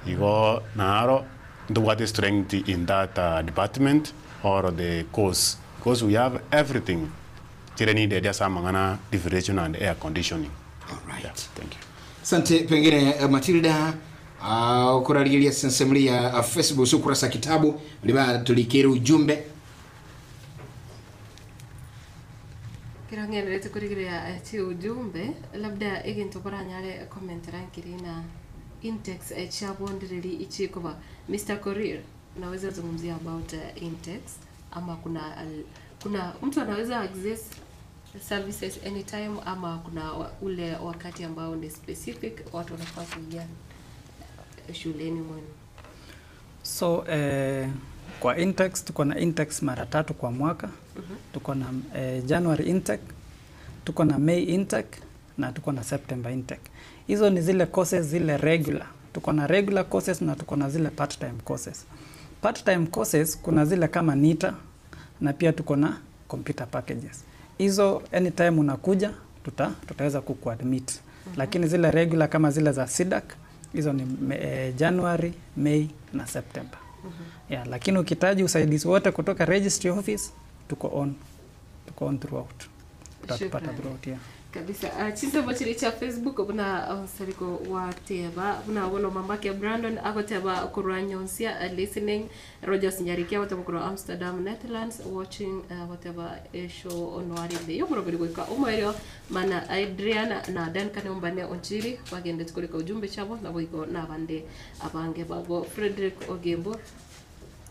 igo naro ndobwate strength in that department or the course. Because we have everything chire needed ase amang'ana refrigeration and air conditioning. All right. Yeah, thank you. Asante. Pengine Matilda, ukuralilia sensemli ya Facebook ukurasa kitabu liba tulikiri ujumbe kirangenderete kurigiria chi ujumbe labda eginto baranyare comment rankiri na intex chabondireri ichikoba. Mr. Korir, unaweza zungumzia about intex ama kuna mtu anaweza access services anytime ama kuna ule wakati ambao ni specific watu wanafaa kuingia shuleni mwenu? So kwa intex tuko na intex mara 3 kwa mwaka. Tuko na January intake, tuko na May intake na tuko na September intake. Hizo ni zile courses zile regular. Tuko na regular courses na tuko na zile part time courses. Part time courses kuna zile kama NITA na pia tuko na computer packages. Hizo anytime unakuja tutaweza kukuadmit. Lakini zile regular kama zile za SIDAC hizo ni January, May na September. Yeah, lakini ukitaji usaidizi wote kutoka registry office tuko on throughout. Tutatupata throughout, yeah. Kabisa. Chinsembo chiri cha Facebook buna sariko wa teba buna wono mambake Brandon agoteba kurwa Nyonsia listening, Rogers Nyarikia whatever kurwa Amsterdam Netherlands watching whatever show onwari be yo murobiri goika umoerio mana Adrian na Duncan Ombane Onchiri bagende tukurika ujumbe chabo na boigo na bande abange babo Frederick Ogembo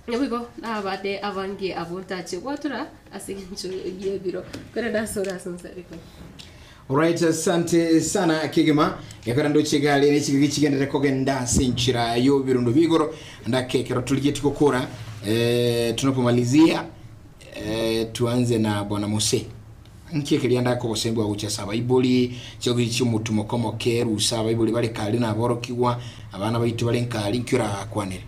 Nyabigo na bade abange abontache gwatura asigincho giebiro kore dasora sonsariko. Alright, asante sana kigima yakara ndo chigali ne chigi chigendere kogenda sinchira yo birundo bigoro ndakekero tuligie tukokora tunapomalizia tuanze na bwana Mose nkekeli ndako bosembwa gucha saba iboli cyo chimutumo komo keru saba iboli bali kali na borokiwa abana baitu bali nkali nkyura kwanire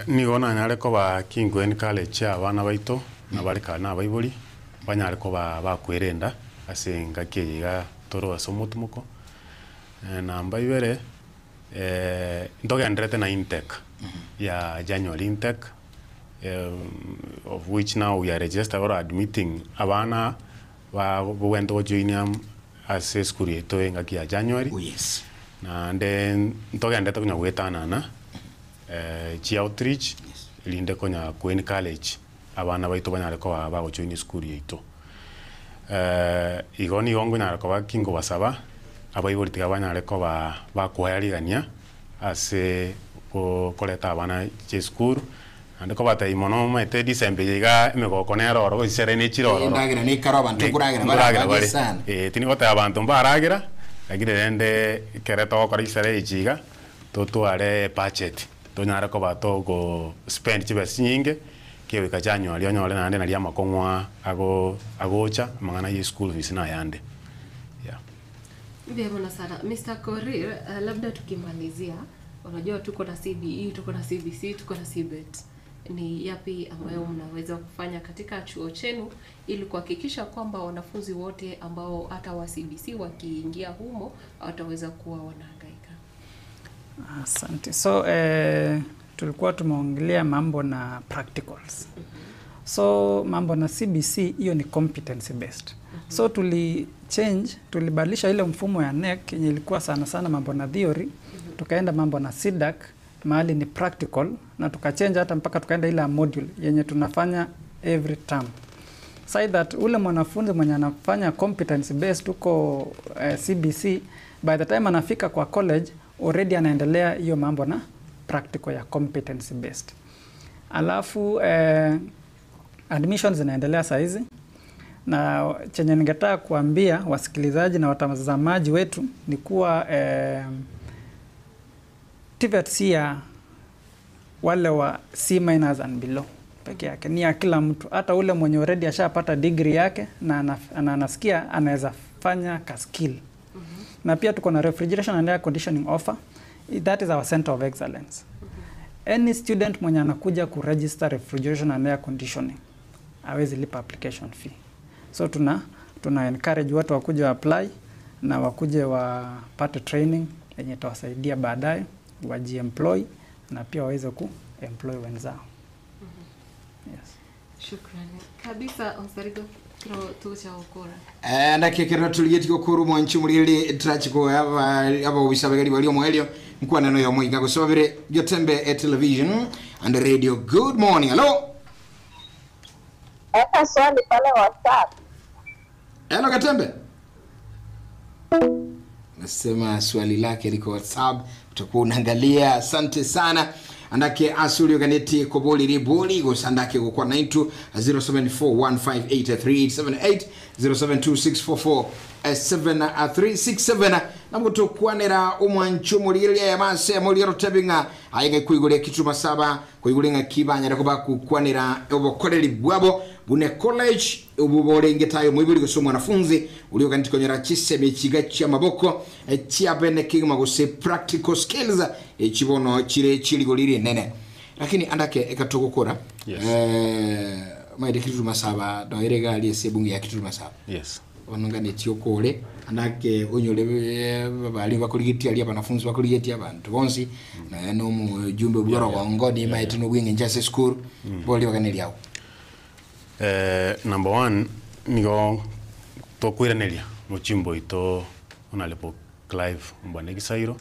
nigo nanyare ko ba Kingwen College abana baitu na bali kali na baiboli banyare ko ba bakwerenda ase ngakiyiga toro asomutumoko namba ibere ndogenderete na intake ya January intake of which now we are registered or admitting abana ba went to join as a school yetu ngaki ya January. Oh yes. Na then ndogenderete kunya gwetanana chi outreach yes. Linde konya Queen College abana baitu banyare ko ba go join school yetu igo nigo ngonyara ko bakingo basaba abaibori tiga banyare ko ba bakoyarigania ase ko koleta abana che school ande ko batai mono maete December yiga emegoko nero oro isere ne chiroro ndagira ne karo abantu kuragira bara sana tini gote abantu mbaragira agire rende kereto ko isere ichiga totware budget tonyara ko bato go spend chibesa nyinge kiwika January onyore nande nali amakongwa ago agocha mangana ye school fees na yande. Yeah. Mbona sana Mr. Korir, labda tukimalizia, unajua tuko na CBE, tuko na CBC, tuko na CBET. Ni yapi ambayo mnaweza kufanya katika chuo chenu ili kuhakikisha kwamba wanafunzi wote ambao hata wa CBC wakiingia humo wataweza kuwa wanahangaika? Asante. So tulikuwa tumeongelea mambo na practicals. So mambo na CBC hiyo ni competency based. So tulibadilisha ile mfumo ya NEC yenye ilikuwa sana sana mambo na theory, tukaenda mambo na SIDAC mahali ni practical, na tukachange hata mpaka tukaenda ile module yenye tunafanya every term. Say that ule mwanafunzi mwenye anafanya competency based huko CBC, by the time anafika kwa college already anaendelea hiyo mambo na practical ya competency based. Alafu admissions zinaendelea saa hizi, na chenye ningetaka kuambia wasikilizaji na watazamaji wetu ni kuwa TVET si ya wale wa C minus and below peke yake, ni ya kila mtu. Hata ule mwenye already ashapata degree yake na anasikia anaweza fanya ka skill. Na pia tuko na refrigeration and air conditioning offer. That is our center of excellence. Any student mwenye anakuja kuregister refrigeration and air conditioning hawezi lipa application fee. So tuna encourage watu wakuje apply na wakuje wapate training yenye itawasaidia baadaye wajiemploy na pia waweze ku employ wenzao. Yes. Shukrani kabisa Onsarigo kiro tucha okora. Ndake tuligeti kokuru mwanchi mulili trachiko aba obisabegari bali omwelio mkwana no yomuiga gosabire Getembe Television and Radio. Good morning. Hello. Eka swali pale WhatsApp. Hello Getembe. Nasema swali lake liko WhatsApp, utakuwa unaangalia. Asante sana. Andake asuli oganeti koboli riboli gosandake gokwa 92 0741583878 0726447367 namuto kwanera omwancho mulire ya mase muliro tebinga ayenge kuigule Kitutu Masaba kuigulenga kibanya rakoba kukwanera obokoreri bwabo bune college obuborengetayo mwibuli gosoma wanafunzi ulioganeti konyera chiseme chiga cha maboko chia bene kigma gose practical skills echibono chire chiligolire nene lakini andake ekatokokora. Yes. Maide Kitutu Masaba doerega ali sebungi ya Kitutu Masaba. Yes. Onongane tiokole andake onyole bali bakuligeti ali abanafunzi bakuligeti abantu bonsi na no mujumbe bworo wa ngoni maite no bwinge njase school boli bakaneli yawo. Number 1 nigo tokwiranelia muchimbo ito onalepo Clive Mbwanegisairo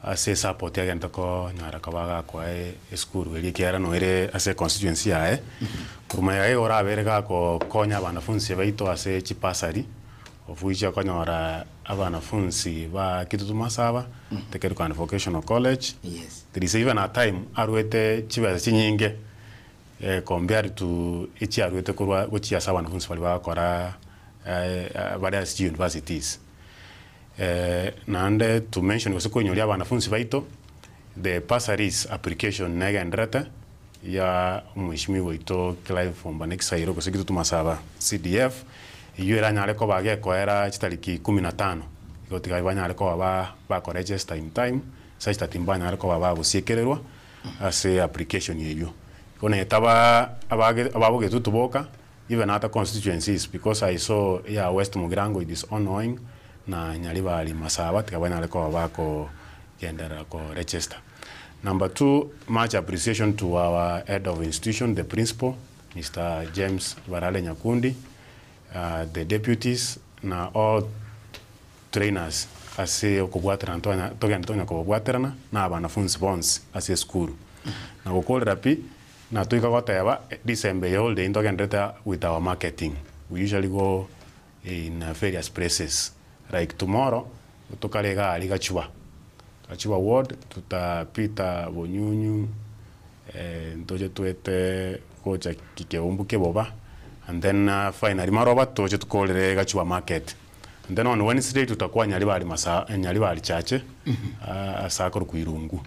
ase support ya gentako nyara kabaga kwa school eli kiara no ere ase constituency yae kuruma yae ora berega ko konya abanafunzi baito ase chipasari ofuicha konyora abanafunzi ba Kitutu Masaba Technical and Vocational College. Yes. There is even a time arwete chibesa chinyinge compared to each arwete kurwa gochia sa abanafunzi bali bakora various universities. Nande to mention gose konyoria abanafunzi baito the bursaries application negenderete ya mheshimiwa waito Clive Mbwanegisairo gose Kitutu Masaba CDF iyo eranyare ko bagekoera chitariki 15 igotiga banyare ko ba bako register in time such that imbanyare ko ba gosiekererwa ase application yeyo kone etaba ababo Kitutu boka even other constituencies because I saw ya West Mugirango it is ongoing na Nyaribari Masaba tikabanyare ko bako gendera ko register. Number 2, much appreciation to our head of institution, the principal, Mr. James Barale Nyakundi, the deputies, na all trainers ase okobwaterana togenda kobwaterana na abanafunzi bonsi ase school. Na gokorera pi na tuika goteba December holiday ntogendete with our marketing. We usually go in various places. Like tomorrow tukarega ali Gachuba. Gachuba ward tutapita Bonyunyu ntoje tuete kocha Kikeumbu Keboba and then finally Maroba toje tukolere Gachuba market. And then on Wednesday tutakuwa Nyaribari masa Nyaribari chache asakoro kuirungu.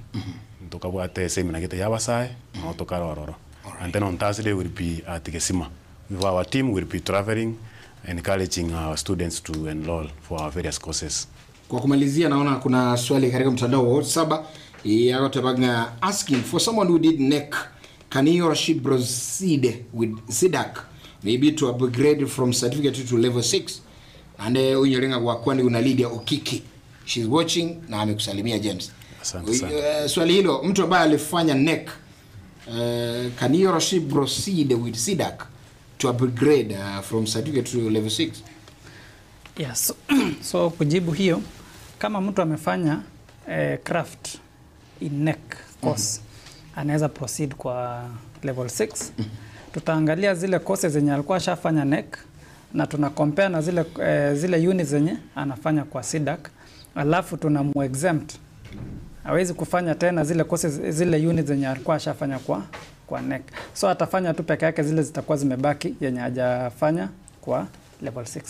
Tukabwate seminar gete yabasae no tukarororo. And then on Thursday we'll be at Gesima. With our team will be traveling encouraging our students to enroll for our various courses. Kwa kumalizia naona kuna swali katika mtandao wa WhatsApp yakotabanga asking for someone who did NEC, can he or she proceed with CDAC maybe to upgrade from certificate to level 6? And unyolenga kwa kwani una Lydia Okiki, she's watching na amekusalimia James. Asante sana. Swali hilo, mtu ambaye alifanya NEC, can he or she proceed with CDAC to upgrade from certificate to level 6? Yes. So kujibu hiyo, kama mtu amefanya craft in NEC course, anaweza proceed kwa level 6. Tutaangalia zile courses zenye alikuwa ashafanya NEC na tuna compare na zile zile units zenye anafanya kwa CDAC, alafu tunamu exempt. Hawezi kufanya tena zile courses, zile units zenye alikuwa ashafanya kwa NEC. So atafanya tu peke yake zile zitakuwa zimebaki yenye hajafanya kwa level 6.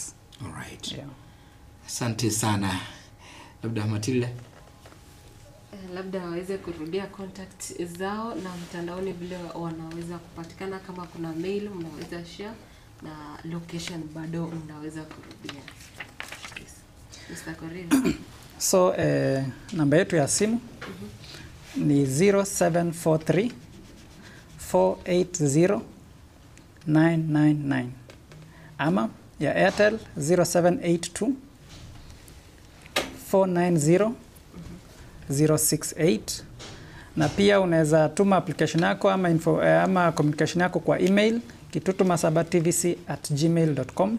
All right. Yeah. Asante sana. Labda Matilda, labda waweze kurudia contact zao na mtandaoni vile wanaweza kupatikana, kama kuna mail mnaweza share na location bado mnaweza kurudia. Yes. Mr. Korir. So namba yetu ya simu ni 0743 480 999 ama ya Airtel 0782 490 068. Na pia unaweza tuma application yako ama info, ama communication yako kwa email kitutumasabatvc@gmail.com.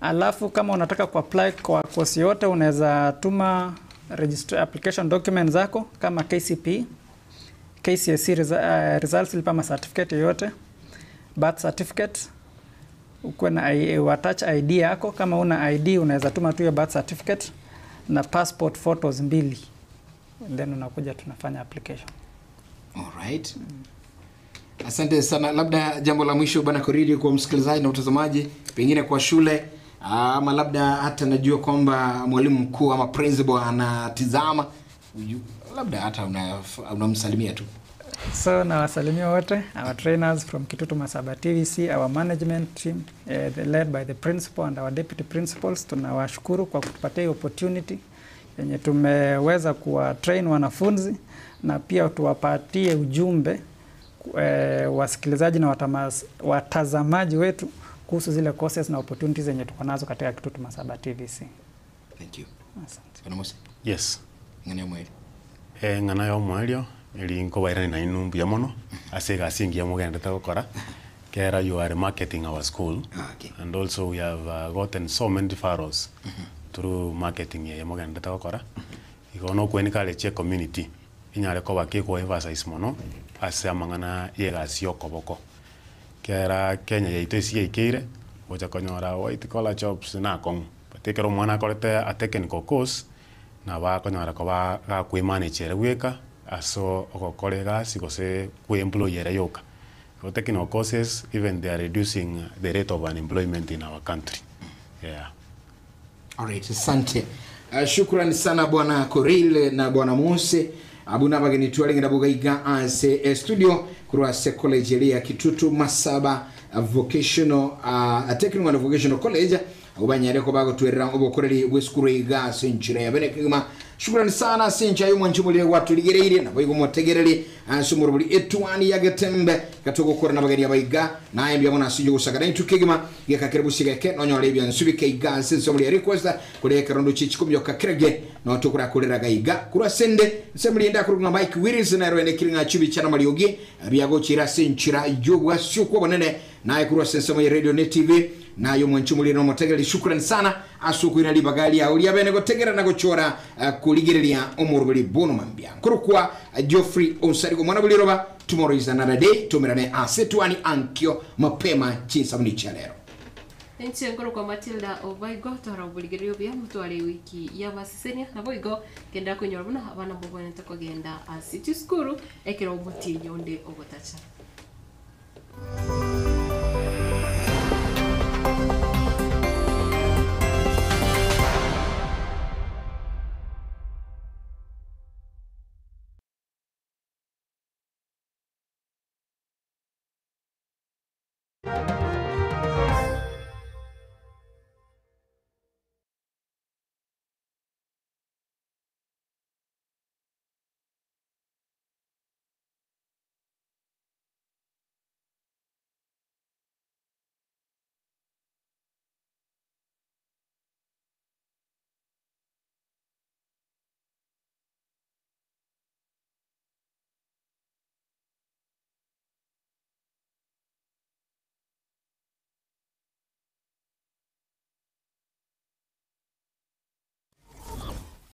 Alafu kama unataka kuapply kwa course yote unaweza tuma register application document zako kama KCPE, KCSE results slip ama certificate yoyote, birth certificate, ukuwe na attach ID yako. Kama una ID unaweza tuma tu hiyo birth certificate na passport photos 2, then unakuja tunafanya application. Alright. Asante sana. Labda jambo la mwisho Bwana Koriri kwa msikilizaji na mtazamaji, pengine kwa shule ama labda hata najua kwamba mwalimu mkuu ama principal anatizama, labda hata unamsalimia tu. So nawasalimia wote, our trainers from Kitutu Masaba TVC, our management team led by the principal and our deputy principals. Tunawashukuru kwa kutupatia opportunity yenye tumeweza kuwa train wanafunzi na pia tuwapatie ujumbe wasikilizaji na watazamaji wetu kuhusu zile courses na opportunities zenye tuko nazo katika Kitutu Masaba TVC. Thank you. Asante. Bwana Musa. Yes. Ngana yo mweli. Ngana yo mwelio eri nkobairani na inu mbuya mono ase egasi engiya mogendete gokora kera you are marketing our school. Okay. And also we have gotten so many referrals through marketing ya mogendete gokora igo no kwenikareche community inyare koba keko emphasize mono ase amang'ana yegasi okoboko kera Kenya yaito esi yaikeire gocha konyora white collar jobs na kong but ekero omwana akorete a technical course na bakonyora koba gakwimanage ere gweka aso ogokora egasi gose kwiemploy ere yoka. So technical courses, even they are reducing the rate of unemployment in our country. Yeah. Alright, asante. Shukrani sana Bwana Koril na Bwana Mose abuna bageni twalinga bugaiga ase studio kurwa se college ya Kitutu Masaba Vocational Technical and Vocational College ubanyareko bago twerera obokoreri bw'esukuru iga senchira yabene kigima. Shukrani sana sencha yo mwanchumuli watu ligereire na boigo motegereri ansumuru buli etuani ya Getembe katoko kora nabageni abaiga naye byabona sijo gusagara ntukigima gekakerebu sigeke nonyore bya nsubike iga senso muri request kuri kerondo chichikumyo kakrege no tukura kurera gaiga kurwa sende nsemuli nda kurunga Mike Willis na rwene kiringa chibi chana mariogi byago chira senchira yobwa syuko bonene naye kurwa senso muri radio ne TV nayo mwanchumuli no motegereri. Shukrani sana asukuira libagali ya ulia bene gotegera na gochora kuligereria omurubuli bono mambia kurukwa Geoffrey Onsarigo mwana buliroba. Tomorrow is another day tumerane asetuani ankio mapema chinsa mni chalero. Nchi ngoro kwa Matilda Obaigo tora buligerio bya mutware wiki ya basisenia na boigo genda kunyora buna abana bobone takogenda city school ekero obutinyo onde ogotacha.